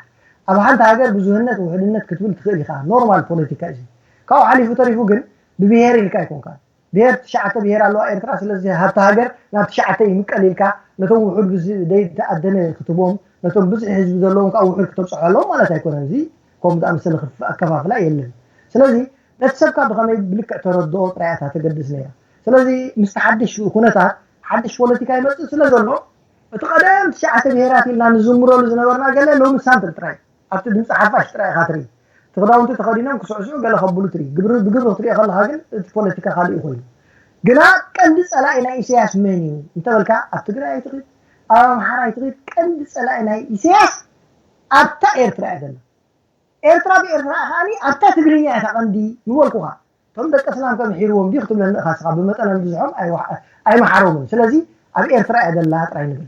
ኣብ ሓንቲ ሃገር ብዙህነት ውሕድነት ክትብል ትኽእል ኢኻ። ኖርማል ፖለቲካ እዩ። ካብኡ ሓሊፉ ተሪፉ ግን ብብሄር ኢልካ ኣይኮንካ። ብሄር ትሽዓተ ብሄር ኣለዋ ኤርትራ። ስለዚ ሃብቲ ሃገር ናብ ትሽዓተ ይምቀል ኢልካ ነቶም ውሑድ ብዝደይ ተኣደነ ክትቦም ነቶም ብዙሕ ህዝቢ ዘለዎም ከዓ ውሑድ ክተብፅሖ ኣለዎም ማለት ኣይኮነን። እዚ ከምኡ ዝኣመሰለ ክፍ ኣከፋፍላ የለን። ስለዚ ነቲ ሰብካ ብኸመይ ብልክዕ ተረድኦ ጥራይ እያ ተገድስ ነይራ። ስለዚ ምስቲ ሓድሽ ኩነታት ሓድሽ ፖለቲካ ይመፅእ ስለ ዘሎ እቲ ቀደም ትሽዓተ ብሄራት ኢልና ንዝምረሉ ዝነበርና ገለ ሎሚ ሳምፕል ጥራይ ኣብቲ ድምፂ ሓፋሽ ጥራይ ኢኻ ትርኢ። እቲ ክዳውንቲ ተኸዲኖም ክስዕስዑ ገለ ከብሉ ትርኢ። ግብሪ ብግብሪ ክትሪኦ ከለኻ ግን እቲ ፖለቲካ ካልእ ኮይኑ። ግና ቀንዲ ፀላኢ ናይ ኢሳያስ መን እዩ እንተበልካ ኣብ ትግራይ ኣይትኺድ ኣብ ኣምሓራ ኣይትኺድ ቀንዲ ፀላኢ ናይ ኢሳያስ ኣብታ ኤርትራ እያ ዘላ። ኤርትራ ብኤርትራ ከዓኒ ኣብታ ትግርኛ እያ ቀንዲ ምበልኩኻ። እቶም ደቂ ሰላም ከምሒርዎም ድዩ ክትብለኒ ኢኻ ንስኻ ብመጠነ ብዝሖም ኣይመሓሮምን። ስለዚ ኣብ ኤርትራ እያ ዘላ ጥራይ ንብል።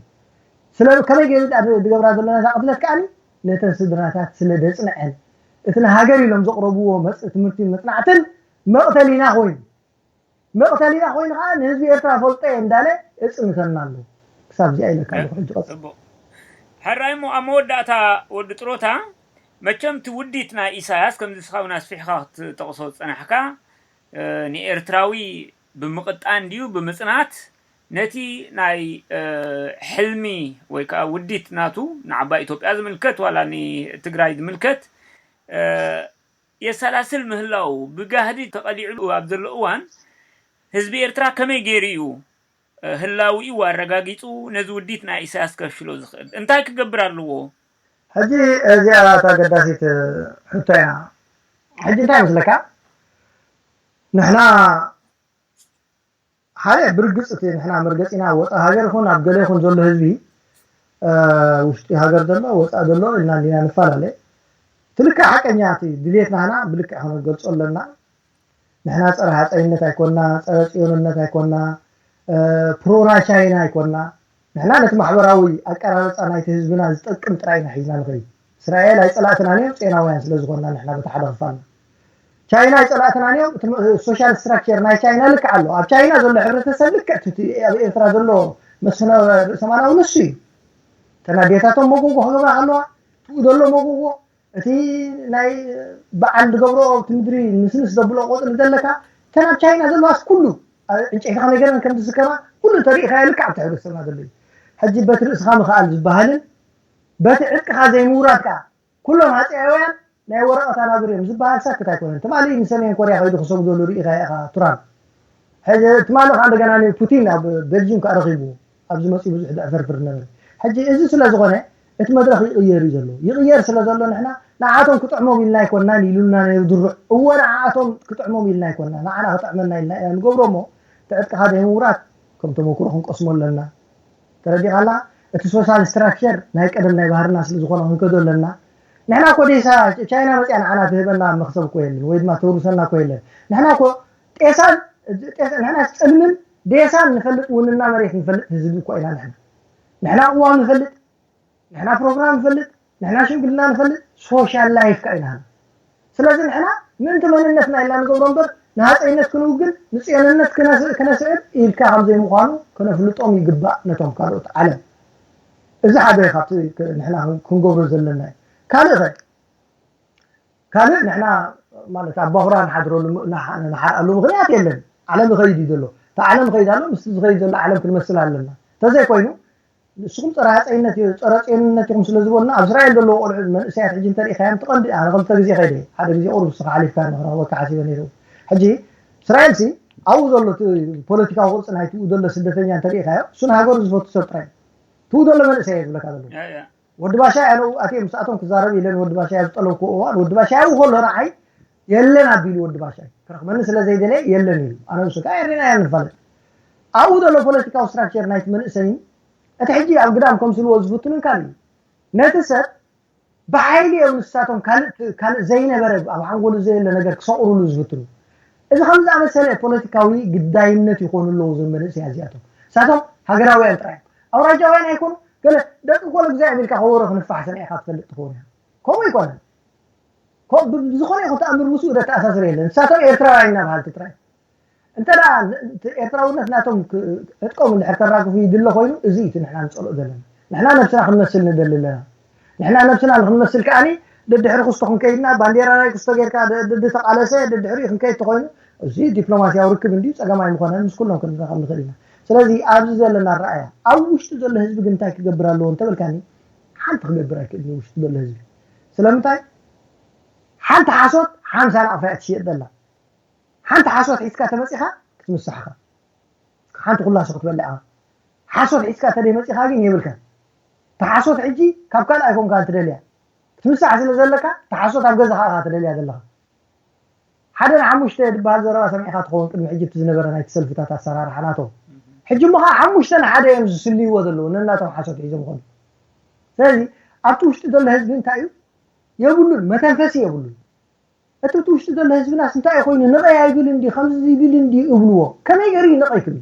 ስለ ከመይ ገይሩ ድኣ ዝገብራ ዘሎ ነታ ቅትለት ከዓኒ ነተን ስድራታት ስለ ደጽንዐን እቲ ንሃገር ኢሎም ዘቕረብዎ መጽ ትምህርትን መጽናዕትን መቕተሊና ኮይኑ መቕተሊና ኮይኑ ከዓ ንህዝቢ ኤርትራ ፈልጦ እየ እንዳለ እጽንተና ኣሎ። ክሳብ እዚኣ ኢለካ ኣለኹ። ሕጂ ቀጽል። ጽቡቕ። ሕራይ እሞ ኣብ መወዳእታ ወዲ ጥሮታ መቸም እቲ ውዲት ናይ ኢሳያስ ከምዚ ንስኻ እውን ኣስፊሕካ ክትጠቕሶ ዝጸናሕካ ንኤርትራዊ ብምቕጣን ድዩ ብምጽናት ነቲ ናይ ሕልሚ ወይ ከዓ ውዲት ናቱ ንዓባይ ኢትዮጵያ ዝምልከት ዋላ ንትግራይ ዝምልከት የሰላስል ምህላው ብጋህዲ ተቐሊዕሉ ኣብ ዘሎ እዋን ህዝቢ ኤርትራ ከመይ ገይሩ እዩ ህላዊኡ ኣረጋጊጹ ነዚ ውዲት ናይ ኢሳያስ ከፍሽሎ ዝኽእል እንታይ ክገብር ኣለዎ? ሕጂ እዚኣ እታ ኣገዳሲት ሕቶ እያ። ሕጂ እንታይ ይመስለካ? ንሕና ሓደ ብርግጽ እቲ ንሕና መርገጺና ወጻእ ሃገር ይኹን ኣብ ገለ ይኹን ዘሎ ህዝቢ፣ እ፣ ውሽጢ ሃገር ዘሎ ወጻእ ዘሎ ኢልና እንዲና ንፈላለ። እቲ ልክዕ ሓቀኛ እቲ ድሌትና ህና ብልክዕ ክንገልጾ ኣለና። ንሕና ጸረ ሃጸይነት ኣይኮና፣ ጸረ ጽዮንነት ኣይኮና፣ ፕሮና ቻይና ኣይኮና። ንሕና ነቲ ማሕበራዊ ኣቀራረጻ ናይቲ ህዝብና ዝጠቅም ጥራይ ኢና ሒዝና ንኸይድ። እስራኤል ኣይጸላእትናን እዮም፣ ጼናውያን ስለ ዝኾንና ንሕና በቲ ሓደ ክፋልና። ቻይና ኣይጸላእትናን እዮም፣ እቲ ሶሻል ስትራክቸር ናይ ቻይና ልክዕ ኣሎ። ኣብ ቻይና ዘሎ ሕብረተሰብ ልክዕ እቲ ኣብ ኤርትራ ዘሎ መስፍናዊ ርእሰማላዊ ንሱ እዩ። እተን ኣዴታቶም መጎጎ ክገብራ ከለዋ ትኡ ዘሎ መጎጎ እቲ ናይ በዓል ዝገብሮ ኣብቲ ምድሪ ንስንስ ዘብሎ ቆጽሊ ዘለካ እተን ኣብ ቻይና ዘለዋስ ኩሉ ዕንጨይትኻ ነገርን ከም ዝስከማ ኩሉ ተሪኢኻዮ ልክዕ ኣብቲ ሕብረተሰብና ዘሎ እዩ። ሕጂ በቲ ርእስኻ ምኽኣል ዝበሃልን በቲ ዕጥቅኻ ዘይምውራድ ከዓ ኩሎም ሃፀያውያን ናይ ወረቐት ኣናብር እዮም ዝበሃል ሳክት ኣይኮነን። ትማሊ ንሰሜን ኮርያ ከይዱ ክሰግደሉ ርኢኻ ኢኻ ትራምፕ። ሕጂ ትማሊ ከዓ እንደገና ንፑቲን ኣብ ቤልጂም ከዓ ረኺቡ ኣብዚ መፅኡ ብዙሕ ደዕፈርፍር ነበረ። ሕጂ እዚ ስለ ዝኾነ እቲ መድረኽ ይቕየር እዩ ዘሎ። ይቕየር ስለ ዘሎ ንሕና ንዓቶም ክጥዕሞም ኢልና ኣይኮናን ኢሉና ነይሩ ድሩዕ። እወ ንዓቶም ክጥዕሞም ኢልና ኣይኮና ንዓና ክጥዕመና ኢልና ኢና ንገብሮ እሞ እቲ ዕጥቅኻ ዘይምውራድ ከም ተመክሮ ክንቀስሞ ኣለና። ተረዲኻላ? እቲ ሶሻል ስትራክቸር ናይ ቀደም ናይ ባህርና ስለ ዝኾነ ክንከዶ ኣለና። ንሕና እኮ ዴሳ ቻይና መፅያ ንዓና ትህበና መክሰብ እኮ የለን ወይ ድማ ተውርሰና እኮ የለን። ንሕና እኮ ጤሳን ንሕና ፀልምን ዴሳን ንፈልጥ ውንና መሬት ንፈልጥ ህዝቢ እኮ ኢና ንሕና። ንሕና ቅዋም ንፈልጥ፣ ንሕና ፕሮግራም ንፈልጥ፣ ንሕና ሽምግልና ንፈልጥ፣ ሶሻል ላይፍ ከ ኢና። ስለዚ ንሕና ምእንቲ መንነትና ኢልና ንገብሮ እምበር ንሃፀይነት ክንውግን ንፅዮንነት ክነስዕብ ኢልካ ከምዘይምዃኑ ክነፍልጦም ይግባእ ነቶም ካልኦት ዓለም። እዚ ሓደ ካብቲ ንሕና ክንገብሮ ዘለና እዩ። ካልእ ኸ ካልእ ንሕና ማለት ኣብ ባኹራ ንሓድረሉ ንሓርኣሉ ምኽንያት የለን። ዓለም ይኸይድ እዩ ዘሎ። እቲ ዓለም ይኸይድ ኣሎ፣ ምስቲ ዝኸይድ ዘሎ ዓለም ክንመስል ኣለና። እንተዘይኮይኑ ንስኹም ፀረ ሃፀይነት እዩ፣ ፀረ ፅዮንነት ኢኹም ስለ ዝበሉና ኣብ እስራኤል ዘለዉ ቆልዑ መንእሰያት ሕጂ እንተሪኢኻዮም ትቐንዲ ኣነ ክልተ ግዜ ከይደ ሓደ ግዜ ቁሩብ ንስኻ ሓሊፍካ ንኽረኽበካ ሓሲበ ነይሩ። ሕጂ እስራኤል ሲ ኣብኡ ዘሎ እቲ ፖለቲካዊ ቅርፂ ናይቲ ዘሎ ስደተኛ እንተሪኢኻዮ እሱ ንሃገሩ ዝፈቱ ሰብ ጥራይ ትኡ ዘሎ መንእሰይ እየ ዝብለካ ዘሎ። ወዲ ባሻ ኣነ ኣትየ ምስኣቶም ክዛረብ ኢለን ወዲ ባሻ ኣብ ዝጠለብኩ እዋን ወዲ ባሻ ኣብኡ ከሎ ንዓይ የለን ኣቢሉ ወዲ ባሻ ክረኽበኒ ስለ ዘይደለየ የለን ኢሉ ኣነ ንሱ ከዓ ኤሪና እያ ንፋለጥ ኣብኡ ዘሎ ፖለቲካዊ ስትራክቸር ናይቲ መንእሰይን እቲ ሕጂ ኣብ ግዳም ከምስልዎ ዝፍትኑን ካልእ እዩ ነቲ ሰብ ብሓይሊ እዮም ንሳቶም ካልእ ዘይነበረ ኣብ ሓንጎሉ ዘየለ ነገር ክሰቑሩሉ ዝፍትኑ እዚ ከም ዝኣመሰለ ፖለቲካዊ ግዳይነት ይኾኑ ኣለዉ እዞም መንእሰያ እዚኣቶም ንሳቶም ሃገራውያን ጥራይ ኣውራጃውያን ኣይኮኑ ገለ ደቂ ኮሎ እግዚኣብሔር ኢልካ ከበሮ ክንፋሕ ሰሚዕካ ትፈልጥ ትኸውን ኢኻ። ከምኡ ኣይኮነን። ብዝኾነ ይኹን ተኣምር ምስኡ ዘተኣሳስር የለን። ንሳቶም ኤርትራውያን ኢና በሃልቲ ጥራይ። እንተ ደኣ ኤርትራውነት ናቶም ዕጥቆም እንድሕር ከራግፉ ይድለ ኮይኑ እዚ እዩ እቲ ንሕና ንጸልኦ ዘለና። ንሕና ነብስና ክንመስል ንደሊ ኣለና። ንሕና ነብስና ንክንመስል ከኣኒ ደድሕሪ ክስቶ ክንከይድና ባንዴራ ናይ ክስቶ ጌርካ ደዲ ተቃለሰ ደድሕሪኡ ክንከይድ ተኮይኑ እዚ ዲፕሎማሲያዊ ርክብ እንድዩ ጸገም ኣይምኾነን ምስ ኩሎም ክንራኸብ ንኽእል ኢና ስለዚ ኣብዚ ዘለና ኣረኣያ ኣብ ውሽጢ ዘሎ ህዝቢ ግን እንታይ ክገብር ኣለዎ እንተበልካኒ ሓንቲ ክገብር ኣይክእልን ውሽጢ ዘሎ ህዝቢ ስለምንታይ ሓንቲ ሓሶት ሓምሳ ናቕፋ እያ ትሽየጥ ዘላ ሓንቲ ሓሶት ሒዝካ ተመጺኻ ክትምሳሕኻ ሓንቲ ኩላሶ ክትበልዕ ኢኻ ሓሶት ሒዝካ ተደይ መጺኻ ግን የብልካን ተሓሶት ሕጂ ካብ ካልእ ኣይኮንካን ትደልያ ክትምሳሕ ስለ ዘለካ ተሓሶት ኣብ ገዛኻ ኢኻ ትደልያ ዘለኻ ሓደ ንሓሙሽተ ዝበሃል ዘረባ ሰሚዕኻ ትኸውን ቅድሚ ሕጂ እቲ ዝነበረ ናይቲ ሰልፍታት ኣሰራርሓ ናቶም ሕጂ እሞ ከዓ ሓሙሽተ ንሓደ እዮም ዝስልይዎ ዘለዉ ነናቶም ሓሶት ሒዞም ይኾኑ ስለዚ ኣብቲ ውሽጢ ዘሎ ህዝቢ እንታይ እዩ የብሉን መተንፈሲ የብሉን እቲ እቲ ውሽጢ ዘሎ ህዝብናስ እንታይ ኮይኑ ንቐይ ኣይብል እንዲ ከምዚ ይብል እንዲ እብልዎ ከመይ ገይሩ ይንቐይ ክብል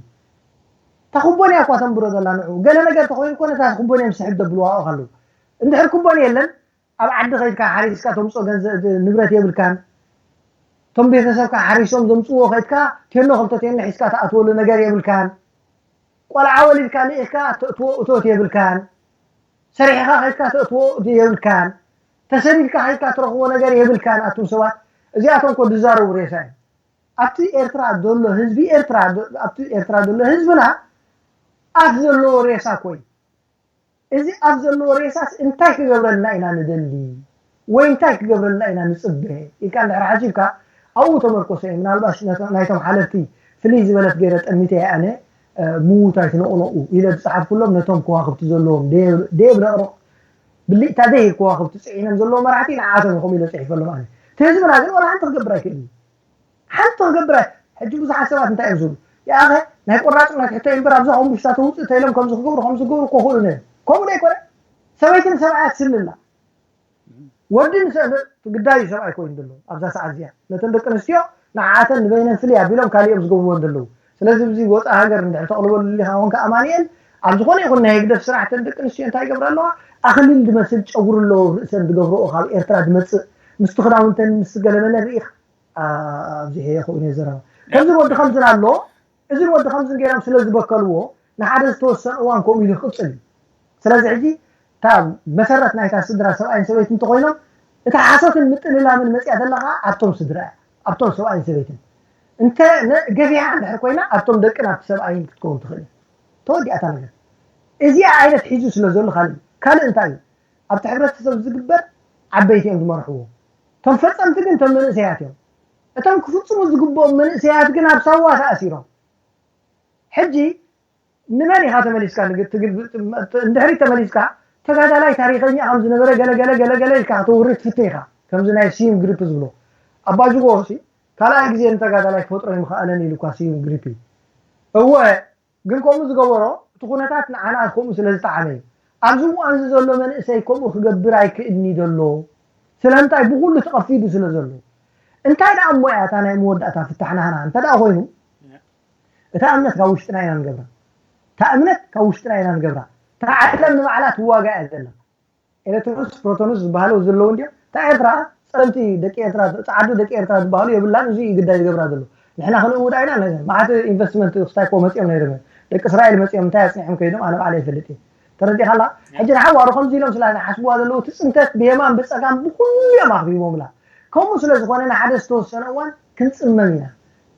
እታ ኩቦንያ እኳ ተንብሮ ዘላ ንዑ ገለ ነገር ተኮይኑ እኮ ነታ ኩቦንያ ምስሕብ ዘብልዋ ኣለዉ እንድሕር ኩቦን የለን ኣብ ዓዲ ከይድካ ሓሪስካ ተምፅኦ ገንዘብ ንብረት የብልካን እቶም ቤተሰብካ ሓሪሶም ዘምፅዎ ከይድካ ቴኖ ክልተ ቴኖ ሒዝካ ትኣትወሉ ነገር የብልካን ቆልዓ ወሊድካ ልኢኽካ ተእትዎ እቶት የብልካን ሰሪሕኻ ከይድካ ተእትዎ የብልካን ተሰዲድካ ከይድካ ትረኽቦ ነገር የብልካን ኣቱም ሰባት እዚኣቶም ኮ ዝዛረቡ ሬሳ እዮም ኣብቲ ኤርትራ ዘሎ ህዝቢ ኤርትራ ኣብቲ ኤርትራ ዘሎ ህዝብና ኣፍ ዘለዎ ሬሳ ኮይ እዚ ኣፍ ዘለዎ ሬሳስ እንታይ ክገብረልና ኢና ንደሊ ወይ እንታይ ክገብረልና ኢና ንጽበ ኢልካ እንድሕር ሓሲብካ ኣብኡ ተመርኮሰ እዩ ምናልባሽ ናይቶም ሓለፍቲ ፍልይ ዝበለት ገይረ ጠሚተ እየ ኣነ ምዉት ኣይትነቕነቑ ኢለ ዝጸሓፍኩሎም ነቶም ከዋኽብቲ ዘለዎም ደየብ ረቕረቕ ብልጭታ ዘይህል ከዋኽብቲ ፅዒኖም ዘለዉ መራሕቲ ንዓቶም ከምኡ ኢለ ፅሒፈሎም ኣነ። እቲ ህዝብና ግን ወላ ሓንቲ ክገብር ኣይክእልን። ሓንቲ ክገብር ኣይ- ሕጂ ብዙሓት ሰባት እንታይ እዮም ዝብሉ? ያኸ ናይ ቆራፅነት ሕቶ እምበር ኣብዛ ኮምቡሽታ ተውፅእ ተኢሎም ከምዚ ክገብሩ ከምዚ ክገብሩ እኮ ክእሉ ነዮም። ከምኡ ዶ ኣይኮነ? ሰበይትን ሰብኣያ ትስልላ። ወዲ ንሰ- ግዳዩ ሰብኣይ ኮይኑ ዘሎ ኣብዛ ሰዓት እዚኣ ነተን ደቂ ኣንስትዮ ንዓተን ንበይነን ፍልይ ኣቢሎም ካሊኦም ዝገብርዎ ዘለዉ። ስለዚ እዚ ወፃ ሃገር እንድሕር ተቕልበሉ ሊኻ ኮንካ ኣማንኤል፣ ኣብ ዝኾነ ይኹን ናይ ህግደፍ ስራሕ ተን ደቂ ኣንስትዮ እንታይ ይገብራ ኣለዋ? ኣኽሊል ዝመስል ጨጉሪ ኣለዎ ርእሰን ዝገብረኦ ካብ ኤርትራ ዝመፅእ ምስቲ ክዳውንተን ምስ ገለመለን ርኢኻ ኣብዚ ሄየ ኮይኑ ዘረባ ከምዚ ወዲ ከምዝን ኣሎ። እዚ ወዲ ከምዝን ገይሮም ስለ ዝበከልዎ ንሓደ ዝተወሰነ እዋን ከምኡ ኢሉ ክቕፅል እዩ። ስለዚ ሕጂ እታ መሰረት ናይታ ስድራ ሰብኣይን ሰበይቲ እንተኮይኖም እታ ሓሶትን ምጥልላምን መፅያ ዘለካ ኣብቶም ስድራ እያ፣ ኣብቶም ሰብኣይን ሰበይትን እንተ ገፊሓ እንድሕር ኮይና ኣብቶም ደቅን ኣብቲ ሰብኣይን ክትከውን ትኽእል እያ። ተወዲኣታ ነገር እዚኣ ዓይነት ሒዙ ስለ ዘሎ ካልእ ካልእ እንታይ እዩ ኣብቲ ሕብረተሰብ ዝግበር? ዓበይቲ እዮም ዝመርሕዎ። እቶም ፈፀምቲ ግን እቶም መንእሰያት እዮም። እቶም ክፍፅሙ ዝግብኦም መንእሰያት ግን ኣብ ሳዋ ተኣሲሮም። ሕጂ ንመን ኢኻ ተመሊስካ እንድሕሪ ተመሊስካ ተጋዳላይ ታሪኸኛ ከም ዝነበረ ገለገለ ገለገለ ኢልካ ከተውሪ ትፍትን ኢኻ። ከምዚ ናይ ስዩም ግሪፕ ዝብሎ ኣባጅጎ ሲ ካልኣይ ግዜ ንተጋዳላይ ክፈጥሮ ይምኽኣለን ኢሉ እኳ ስዩም ግሪፕ እወ ግን ከምኡ ዝገበሮ እቲ ኩነታት ንዓና ከምኡ ስለ ዝጠዓመ እዩ። ኣብዚ እዋን እዚ ዘሎ መንእሰይ ከምኡ ክገብር ኣይክእልኒ ዘሎ። ስለምንታይ ብኩሉ ተቐፊዱ ስለ ዘሎ። እንታይ ደኣ እሞ እያ እታ ናይ መወዳእታ ፍታሕ ናህና እንተ ደኣ ኮይኑ እታ እምነት ካብ ውሽጥና ኢና ንገብራ። እታ እምነት ካብ ውሽጥና ኢና ንገብራ። እታ ዓለም ንባዕላ ትዋጋ እያ ዘላ። ኤሌክትሮንስ ፕሮቶንስ ዝበሃሉ ዘለዉ እንዲዮም። እታ ኤርትራ ጸለምቲ ደቂ ኤርትራ ጸዓዱ ደቂ ኤርትራ ዝበሃሉ የብላን። እዚ ግዳይ ዝገብራ ዘሎ ንሕና ክንእውዳ ኢና። መዓት ኢንቨስትመንት ክስታይ ኮ መጺኦም ነይሮም እዮም። ደቂ እስራኤል መጺኦም እንታይ ኣጽኒሖም ከይዶም ኣነ ባዕለ ይፈልጥ እየ። ተረዲኻላ? ሕጂ ንሓዋሩ ከምዚ ኢሎም ስላ ዝሓስብዋ ዘለዉ እቲ ጽንተት ብየማን ብጸጋም ብኩሉ እዮም ኣኽቢቦምላ። ከምኡ ስለ ዝኾነ ንሓደ ዝተወሰነ እዋን ክንጽመም ኢና።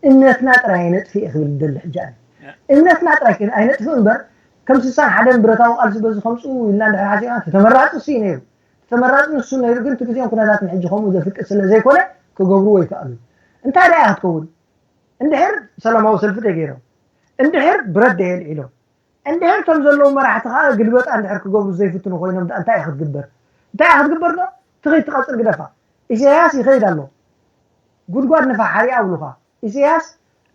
እምነትና ጥራይ ኣይነጥፍእ ክብል ደሊ ሕጂ ኣነ እምነትና ጥራይ ኣይነጥፍእ እምበር ከም ስሳን ሓደን ብረታዊ ቃልሲ በዚ ከምፅኡ ኢልና እንድሕር ሓሲብና ተመራፂ እሱ እዩ ነይሩ። ተመራፂ ንሱ ነይሩ ግን እቲ ግዜን ኩነታትን ሕጂ ከምኡ ዘፍቅድ ስለ ዘይኮነ ክገብርዎ ይከኣሉ። እንታይ ደኣ ክትከውን እንድሕር ሰላማዊ ሰልፊ ተገይሮም እንድሕር ብረት ደየልዒሎም እንድሕር እቶም ዘለዉ መራሕቲ ከዓ ግልበጣ እንድሕር ክገብሩ ዘይፍትኑ ኮይኖም ደኣ እንታይ እዩ ክትግበር? እንታይ እዩ ክትግበር ዶ? ትኸይድ ትቐፅል ግደፋ። ኢሳያስ ይኸይድ ኣሎ። ጉድጓድ ንፋሓሪ ኣብሉኻ። ኢሳያስ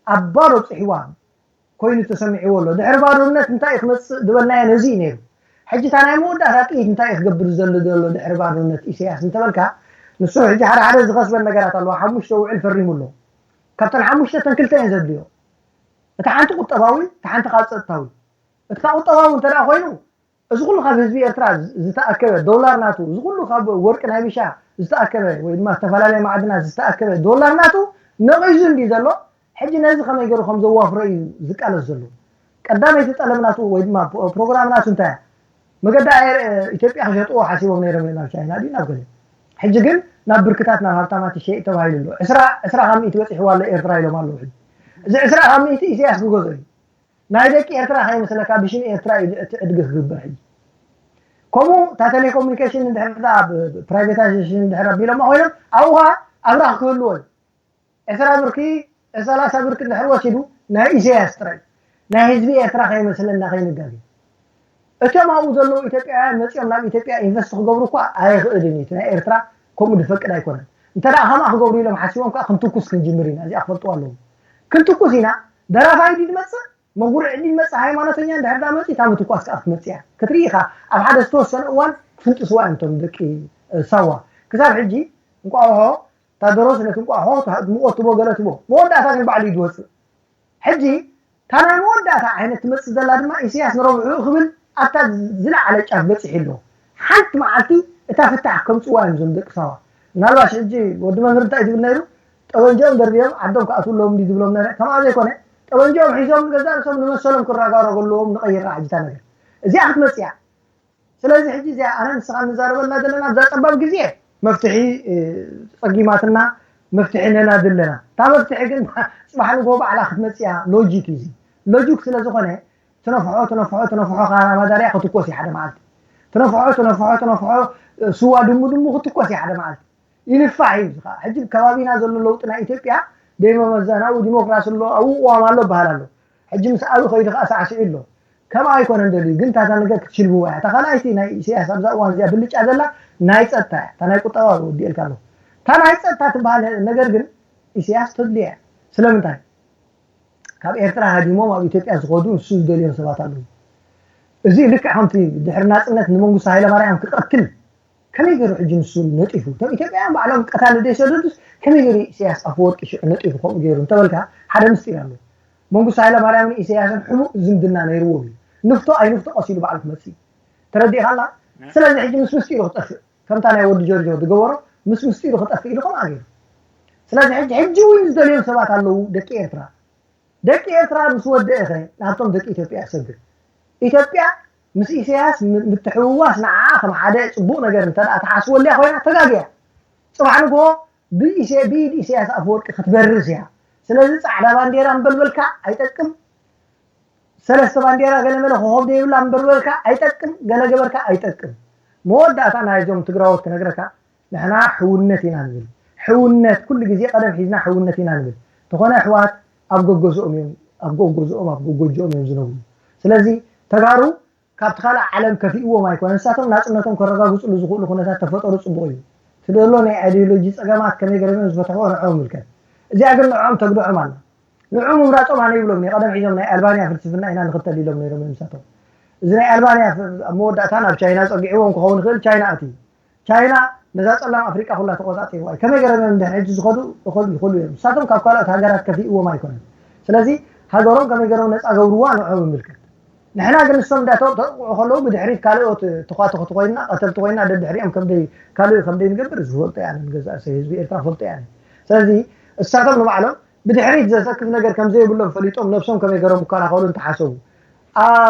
ኣብ ባዶ ፅሒዋ ኮይኑ ተሰሚዕዎ ኣሎ። ድሕሪ ባዶነት እንታይ እዩ ክመፅእ ዝበልናዮ ነዚ እዩ ነይሩ። ሕጂ እታ ናይ መወዳእታ ጥይት እንታይ እዩ ክገብር ዘሎ ዘሎ ድሕሪ ባዶነት ኢሳያስ እንተበልካ ንሱ ሕጂ ሓደ ሓደ ዝኸስበን ነገራት ኣለዋ። ሓሙሽተ ውዕል ፈሪሙ ኣሎ። ካብተን ሓሙሽተ እተን ክልተ እየን ዘድልዮ። እታ ሓንቲ ቁጠባዊ፣ እታ ሓንቲ ካብ ፀጥታዊ። እታ ቁጠባዊ እንተ ደኣ ኮይኑ እዚ ኩሉ ካብ ህዝቢ ኤርትራ ዝተኣከበ ዶላር ናቱ እዚ ኩሉ ካብ ወርቂ ናይ ቢሻ ዝተኣከበ ወይ ድማ ዝተፈላለየ ማዕድናት ዝተኣከበ ዶላር ናቱ ነቒዙ እንዲ ዘሎ ሕጂ ነዚ ከመይ ገይሩ ከም ዘዋፍሮ እዩ ዝቃለስ ዘሎ። ቀዳመይቲ ጠለብ ናቱ ወይ ድማ ፕሮግራም ናቱ እንታይ እያ? መገዲ ኣየር ኢትዮጵያ ክሸጥዎ ሓሲቦም ነይሮም ናብ ቻይና ድዩ ናብ ገለ ሕጂ ግን ናብ ብርክታት ናብ ሃብታማት ይሸይጥ ተባሂሉ ኣሎ። ዕስራ ካብ ሚእቲ በፂሕዋ ኣሎ ኤርትራ ኢሎም ኣለዉ። ሕጂ እዚ ዕስራ ካብ ሚእቲ ኢሳያስ ክገዝኦ እዩ። ናይ ደቂ ኤርትራ ከይመስለካ ብሽም ኤርትራ እዩ እቲ ዕድጊ ክግበር ሕጂ። ከምኡ እታ ቴሌኮሙኒኬሽን እንድሕር ዳ ፕራይቬታይዜሽን እንድሕር ኣቢሎማ ኮይኖም ኣብኡ ከዓ ኣብራኽ ክህልዎ እዩ። ዕስራ ብርኪ ሰላሳ ብርኪ እንድሕር ወሲዱ ናይ ኢሳያስ ጥራይ ናይ ህዝቢ ኤርትራ ከይመስለና ከይንጋገ። እቶም ኣብኡ ዘለዉ ኢትዮጵያውያን መፂኦም ናብ ኢትዮጵያ ኢንቨስት ክገብሩ እኳ ኣይኽእልን እዩ። እቲ ናይ ኤርትራ ከምኡ ዝፈቅድ ኣይኮነን። እንተ ደኣ ከምኣ ክገብሩ ኢሎም ሓሲቦም ከዓ ክንትኩስ ክንጅምር ኢና። እዚኣ ክፈልጥዋ ኣለዎም። ክንትኩስ ኢና። ደራፋይ ድዩ ዝመፅእ? መጉርዒ ድዩ ዝመፅእ? ሃይማኖተኛ እንድሕር ደኣ መፂኡ እታ ምትኳስ ከዓ ክትመፅእ እያ። ክትርኢ ኢኻ ኣብ ሓደ ዝተወሰነ እዋን ክፍንጥስዋ እዮም እቶም ደቂ ሳዋ። ክሳብ ሕጂ እንቋቑሖ እታ ደሮስ ነቲ እንቋቑሖ ሙቐት ትቦ ገለ ትቦ መወዳእታ ግን ባዕሉ እዩ ዝወፅእ። ሕጂ እታ ናይ መወዳእታ ዓይነት ትመፅእ ዘላ ድማ ኢሳያስ ንረብሕኡ ክብል ኣብታ ዝለዓለ ጫፍ በፂሑ ኣሎ። ሓንቲ መዓልቲ እታ ፍታሕ ከምፅዋ እዮም እዞም ደቂ ሳዋ። ምናልባሽ ሕጂ ወዲ መምህር እንታይ ዝብል ነይሩ ጠበንጃኦም ደርብዮም ዓዶም ክኣትውሎም እንዲ ዝብሎም ነረ ከምኣ ዘይኮነ ጠበንጃኦም ሒዞም ንገዛ ርእሶም ንመሰሎም ክረጋረጉ ኣለዎም። ንቐይራ ሕጂ እታ ነገር እዚኣ ክትመፅእ እያ። ስለዚ ሕጂ እዚኣ ኣነ ንስኻ እንዛረበላ ዘለና ኣብዛ ፀባብ ግዜ መፍትሒ ፀጊማትና መፍትሒ ነና ዘለና እታ መፍትሒ ግን ፅባሕ ንጎ ባዕላ ክትመፅያ ሎጂክ እዩ። ሎጂክ ስለ ዝኾነ ትነፍሖ ትነፍሖ ትነፍሖ ካራ ማዳርያ ክትኮስ እዩ ሓደ መዓልቲ። ትነፍሖ ትነፍሖ ትነፍሖ ስዋ ድሙ ድሙ ክትኮስ እዩ ሓደ መዓልቲ። ይንፋሕ እዩ እዚ ከዓ ሕጂ ከባቢና ዘሎ ለውጢ ናይ ኢትዮጵያ ደይመመዘናኡ ዲሞክራሲ ኣሎ ኣብኡ ቅዋም ኣሎ በሃል ኣሎ። ሕጂ ምስ ኣብይ ከይዱ ከዓ ሳዕስዒ ኣሎ። ከምኣ ኣይኮነን ደልዩ፣ ግን እታ ነገር ክትሽልምዋ እያ። እታ ካልኣይቲ ናይ ኢሳያስ ኣብዛ እዋን እዚኣ ብልጫ ዘላ ናይ ጸጥታ እያ። እታ ናይ ቁጠባ ወዲኤልካ ኣለኹ። እታ ናይ ጸጥታ ትበሃል ነገር ግን ኢሳያስ ተድልያ እያ። ስለምንታይ? ካብ ኤርትራ ሃዲሞም ኣብ ኢትዮጵያ ዝኸዱ ንሱ ዝደልዮም ሰባት ኣለዉ። እዚ ልክዕ ከምቲ ድሕሪ ናጽነት ንመንግስቱ ሃይለማርያም ክቐትል ከመይ ገይሩ ሕጂ ንሱ ነጢፉ? እቶም ኢትዮጵያውያን ባዕሎም ቀታሊ ዘይሰደዱስ ከመይ ገይሩ ኢሳያስ ኣፈወርቂ ሽዑ ነጢፉ ከምኡ ገይሩ እንተበልካ ሓደ ምስጢር ኣሎ። መንግስቱ ሃይለማርያምን ኢሳያስን ሕቡእ ዝምድና ነይርዎም እዩ። ንፍቶ ኣይንፍቶ ቀስ ኢሉ ባዕሉ ክመጽእ እዩ። ተረዲእካ ኣላ? ስለዚ ሕጂ ምስ ምስጢሩ ክጠፍእ ከምታ ናይ ወዲ ጆርጆ ዝገበሮ ምስ ምስጢሩ ክጠፍእ ኢሉ ከምኣ ገይሩ። ስለዚ ሕጂ ሕጂ እውን ዝደልዮም ሰባት ኣለዉ ደቂ ኤርትራ። ደቂ ኤርትራ ምስ ወደእኸ ናብቶም ደቂ ኢትዮጵያ ክሰግር። ኢትዮጵያ ምስ ኢሳያስ ም- ምትሕውዋስ ንዓ ከም ሓደ ጽቡቕ ነገር እንተ ደኣ ተሓስበልያ ኮይና ተጋግያ። ጽባሕ ንግሆ ብኢሰ- ብኢድ ኢሳያስ ኣፈወርቂ ክትበርስ እያ። ስለዚ ጻዕዳ ባንዴራ እምበልበልካ ኣይጠቅም። ሰለስተ ባንዴራ ገለ መለ ኮኾብ ዘይብላ እምበር በልካ ኣይጠቅም፣ ገለ ገበርካ ኣይጠቅም። መወዳእታ ናይዞም ትግራዎት ክነግረካ ንሕና ሕውነት ኢና ንብል። ሕውነት ኩሉ ግዜ ቀደም ሒዝና ሕውነት ኢና ንብል። ተኾነ ኣሕዋት ኣብ ገገዝኦም እዮም ኣብ ገገዝኦም ኣብ ገጎጆኦም እዮም ዝነብሩ። ስለዚ ተጋሩ ካብቲ ካልእ ዓለም ከፊእዎም ኣይኮነ ንሳቶም ናፅነቶም ከረጋግፅሉ ዝኽእሉ ኩነታት ተፈጠሩ ፅቡቕ እዩ። ትደሎ ናይ ኣይዲዮሎጂ ፀገማት ከመይ ገረም እዮም ዝፈትሕዎ ንዕኦም ምልከት። እዚኣ ግን ንዕኦም ተግድዖም ኣላ። ንዑ ምምራጾም ኣነ ይብሎም ናይ ቀደም ሒዞም ናይ ኣልባንያ ፍልስፍና ኢና ንኽተል ኢሎም ነይሮም እዮም ንሳቶም። እዚ ናይ ኣልባንያ ኣብ መወዳእታ ናብ ቻይና ጸጊዕዎም ክኸውን ይኽእል ቻይና ኣትዩ። ቻይና ነዛ ጸላም ኣፍሪቃ ኩላ ተቆጻጺርዋ እዩ። ከመይ ገይሮም እዮም እንድሕር ሕጂ ዝኸዱ ይኸዱ ይኽእሉ እዮም። ንሳቶም ካብ ካልኦት ሃገራት ከፊእዎም ኣይኮነን። ስለዚ ሃገሮም ከመይ ገይሮም ነጻ ገብርዋ ንዕኦም ይምልከት። ንሕና ግን ንሶም እንዳተወቅዑ ከለዉ ብድሕሪት ካልኦት ተኳተኽቲ ኮይንና ቀተልቲ ኮይንና ደድሕሪኦም ከምደይ ካልእ ከምደይ ንገብር ዝፈልጦ እያ ነን ገዛእ ህዝቢ ኤርትራ ፈልጦ እያ ነን። ስለዚ እሳቶም ንባዕሎም ብድሕሪት ዘሰክፍ ነገር ከም ዘይብሎም ፈሊጦም ነብሶም ከመይ ገሮም ክከላኸሉ እንተሓሰቡ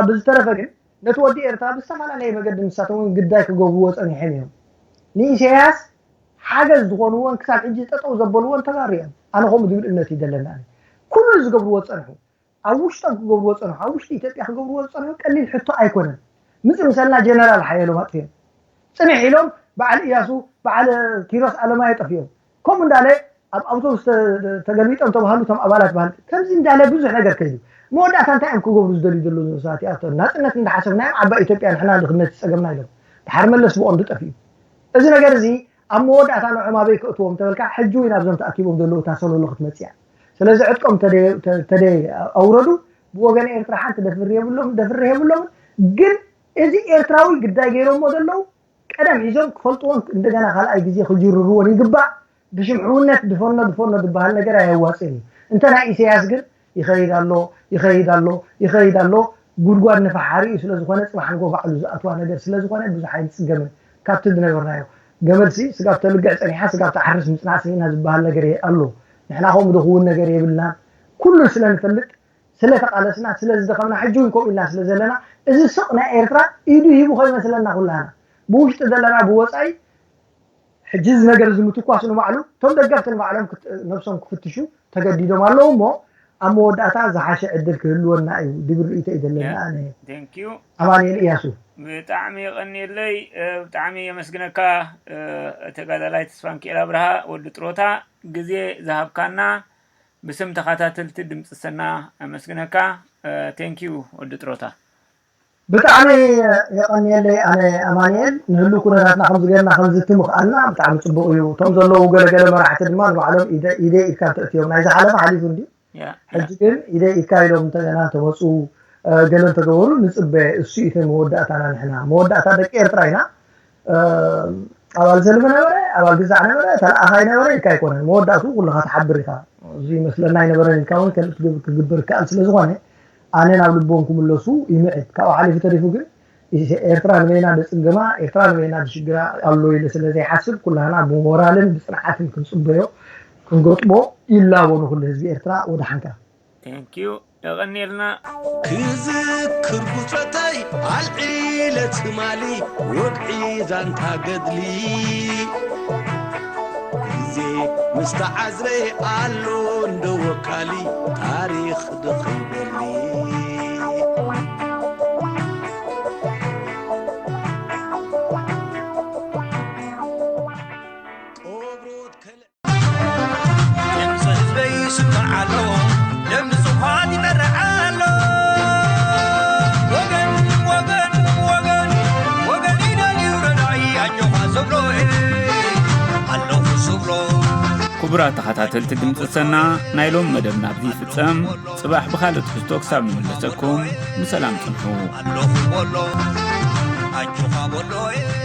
ብዝተረፈ ግን ነቲ ወዲ ኤርትራ ብዝተፈላለየ መገዲ ንሳቶም እውን ግዳይ ክገብርዎ ጸኒሖም እዮም። ንኢሳያስ ሓገዝ ዝኾንዎን ክሳብ ሕጂ ጠጠው ዘበልዎን ተጋሩ እዮም። ኣነ ከምኡ ዝብል እምነት እዩ ዘለና። ኩሉ ዝገብርዎ ጸንሑ ኣብ ውሽጦም ክገብርዎ ጸንሑ ኣብ ውሽጢ ኢትዮጵያ ክገብርዎ ዝጸንሑ ቀሊል ሕቶ ኣይኮነን። ምጽ ምሰልና ጀነራል ሓየሎም ኣጥፍዮም ጽንሕ ኢሎም በዓል እያሱ በዓል ኪሮስ ኣለማየ ጠፊኦም ከምኡ እንዳለ ኣብ ኣውቶቡስ ተገልቢጦም ተባሃሉ እቶም ኣባላት ባህል ከምዚ እንዳለ ብዙሕ ነገር ከይዱ መወዳእታ እንታይ እዮም ክገብሩ ዝደልዩ ዘለዉ ሰባት እያ ናፅነት እንዳሓሰብናዮም ዓባይ ኢትዮጵያ ንሕና ድኽነት ይፀገምና ኢሎም ድሓር መለስ ብቐንዱ ጠፊኡ እዚ ነገር እዚ ኣብ መወዳእታ ንዖም ኣበይ ከእትዎም ተበልካ ሕጂ እውን ኣብዞም ተኣኪቦም ዘለዉ እታ ሰሎሎ ክትመፅእ እያ ስለዚ ዕጥቆም ተደ ኣውረዱ ብወገን ኤርትራ ሓንቲ ደፍር የብሎም ደፍር የብሎምን ግን እዚ ኤርትራዊ ግዳይ ገይሮሞ ዘለዉ ቀደም ሒዞም ክፈልጥዎን እንደገና ካልኣይ ግዜ ክጅርርዎን ይግባእ። ብሽም ሕውነት ድፈኖ ድፈኖ ዝበሃል ነገር ኣየዋፅእን እዩ። እንተ ናይ ኢሳያስ ግን ይኸይድ ኣሎ ይኸይድ ኣሎ ይኸይድ ኣሎ ጉድጓድ ንፈሓሪኡ ስለዝኾነ ፅባሕ ንጎ ባዕሉ ዝኣትዋ ነገር ስለዝኾነ ብዙሕ ኣይንፅገምን። ካብቲ ዝነበርናዮ ገመድሲ ስጋብ ተልግዕ ፀኒሓ ስጋብ ትዓርስ ምፅናዕሲ ኢና ዝበሃል ነገር ኣሎ። ንሕና ከምኡ ዶ ክውን ነገር የብልናን። ኩሉ ስለንፈልጥ ስለተቓለስና ስለዝደኸምና ሕጂ እውን ከምኡ ኢልና ስለዘለና እዚ ስቕ ናይ ኤርትራ ኢዱ ሂቡ ከይመስለና ኩላህና ብውሽጢ ዘለና ብወፃኢ ሕጂ እዚ ነገር እዚ ምትኳስ ንባዕሉ እቶም ደገፍቲ ንባዕሎም ነብሶም ክፍትሹ ተገዲዶም ኣለዉ እሞ ኣብ መወዳእታ ዝሓሸ ዕድል ክህልወና እዩ ድብል ርእይቶ እዩ ዘለና ኣነ ኣማኒኤል እያሱ። ብጣዕሚ የቐንየለይ፣ ብጣዕሚ የመስግነካ ተጋዳላይ ተስፋንኪኤል ኣብርሃ ወዲ ጥሮታ ግዜ ዝሃብካና ብስም ተኻታተልቲ ድምፂ ሰና ኣመስግነካ። ቴንኪዩ ወዲ ጥሮታ። ብጣዕሚ የቐንየለይ ኣነ ኣማኒኤል ንህሉ ኩነታትና ከምዚ ገርና ከምዚ ትምኽኣልና ብጣዕሚ ፅቡቕ እዩ። እቶም ዘለዉ ገለገለ መራሕቲ ድማ ንባዕሎም ኢደ ኢደ ኢድካ እንተእትዮም ናይ ዝሓለፈ ሓሊፉ እንዲ ሕጂ ግን ኢደ ኢድካ ኢሎም እንተገና እንተመፁ ገለ እንተገበሩ ንፅበ እሱ እዩ መወዳእታና ንሕና መወዳእታ ደቂ ኤርትራ ኢና ኣባል ሰልፊ ነበረ ኣባል ግዛዕ ነበረ ተለኣኻይ ነበረ ኢልካ ኣይኮነን መወዳእቱ ኩልኻ ትሓብር ኢኻ እዚ ይመስለና ኣይነበረን ኢልካ እውን ክግብር ይከኣል ስለዝኾነ ኣነ ናብ ልቦም ክምለሱ ይምዕድ ካብኡ ሓሊፉ ተሪፉ ግን ኤርትራ ንበይና ደፅገማ ኤርትራ ንበይና ድሽግራ ኣሎ ኢለ ስለዘይሓስብ ኩላና ብሞራልን ብፅንዓትን ክንፅበዮ ክንገጥሞ ይላቦ ንኩሉ ህዝቢ ኤርትራ ወደ ሓንካ Thank you የቐንየልና። ክዝክር ብጾተይ ኣልዒለ ትማሊ ወግዒ ዛንታ ገድሊ ግዜ ምስ ተዓዝረ ኣሎ እንዶ ወካሊ ታሪኽ ድኽይበሊ ክቡራት ተኸታተልቲ ድምፂ ሰና፣ ናይ ሎም መደብ ናብዚ ይፍጸም። ጽባሕ ብኻልእ ትሕዝቶ ክሳብ ንምለሰኩም፣ ብሰላም ጽንሑ። ኣለኹ ቦሎ፣ ኣጆኻ ቦሎየ።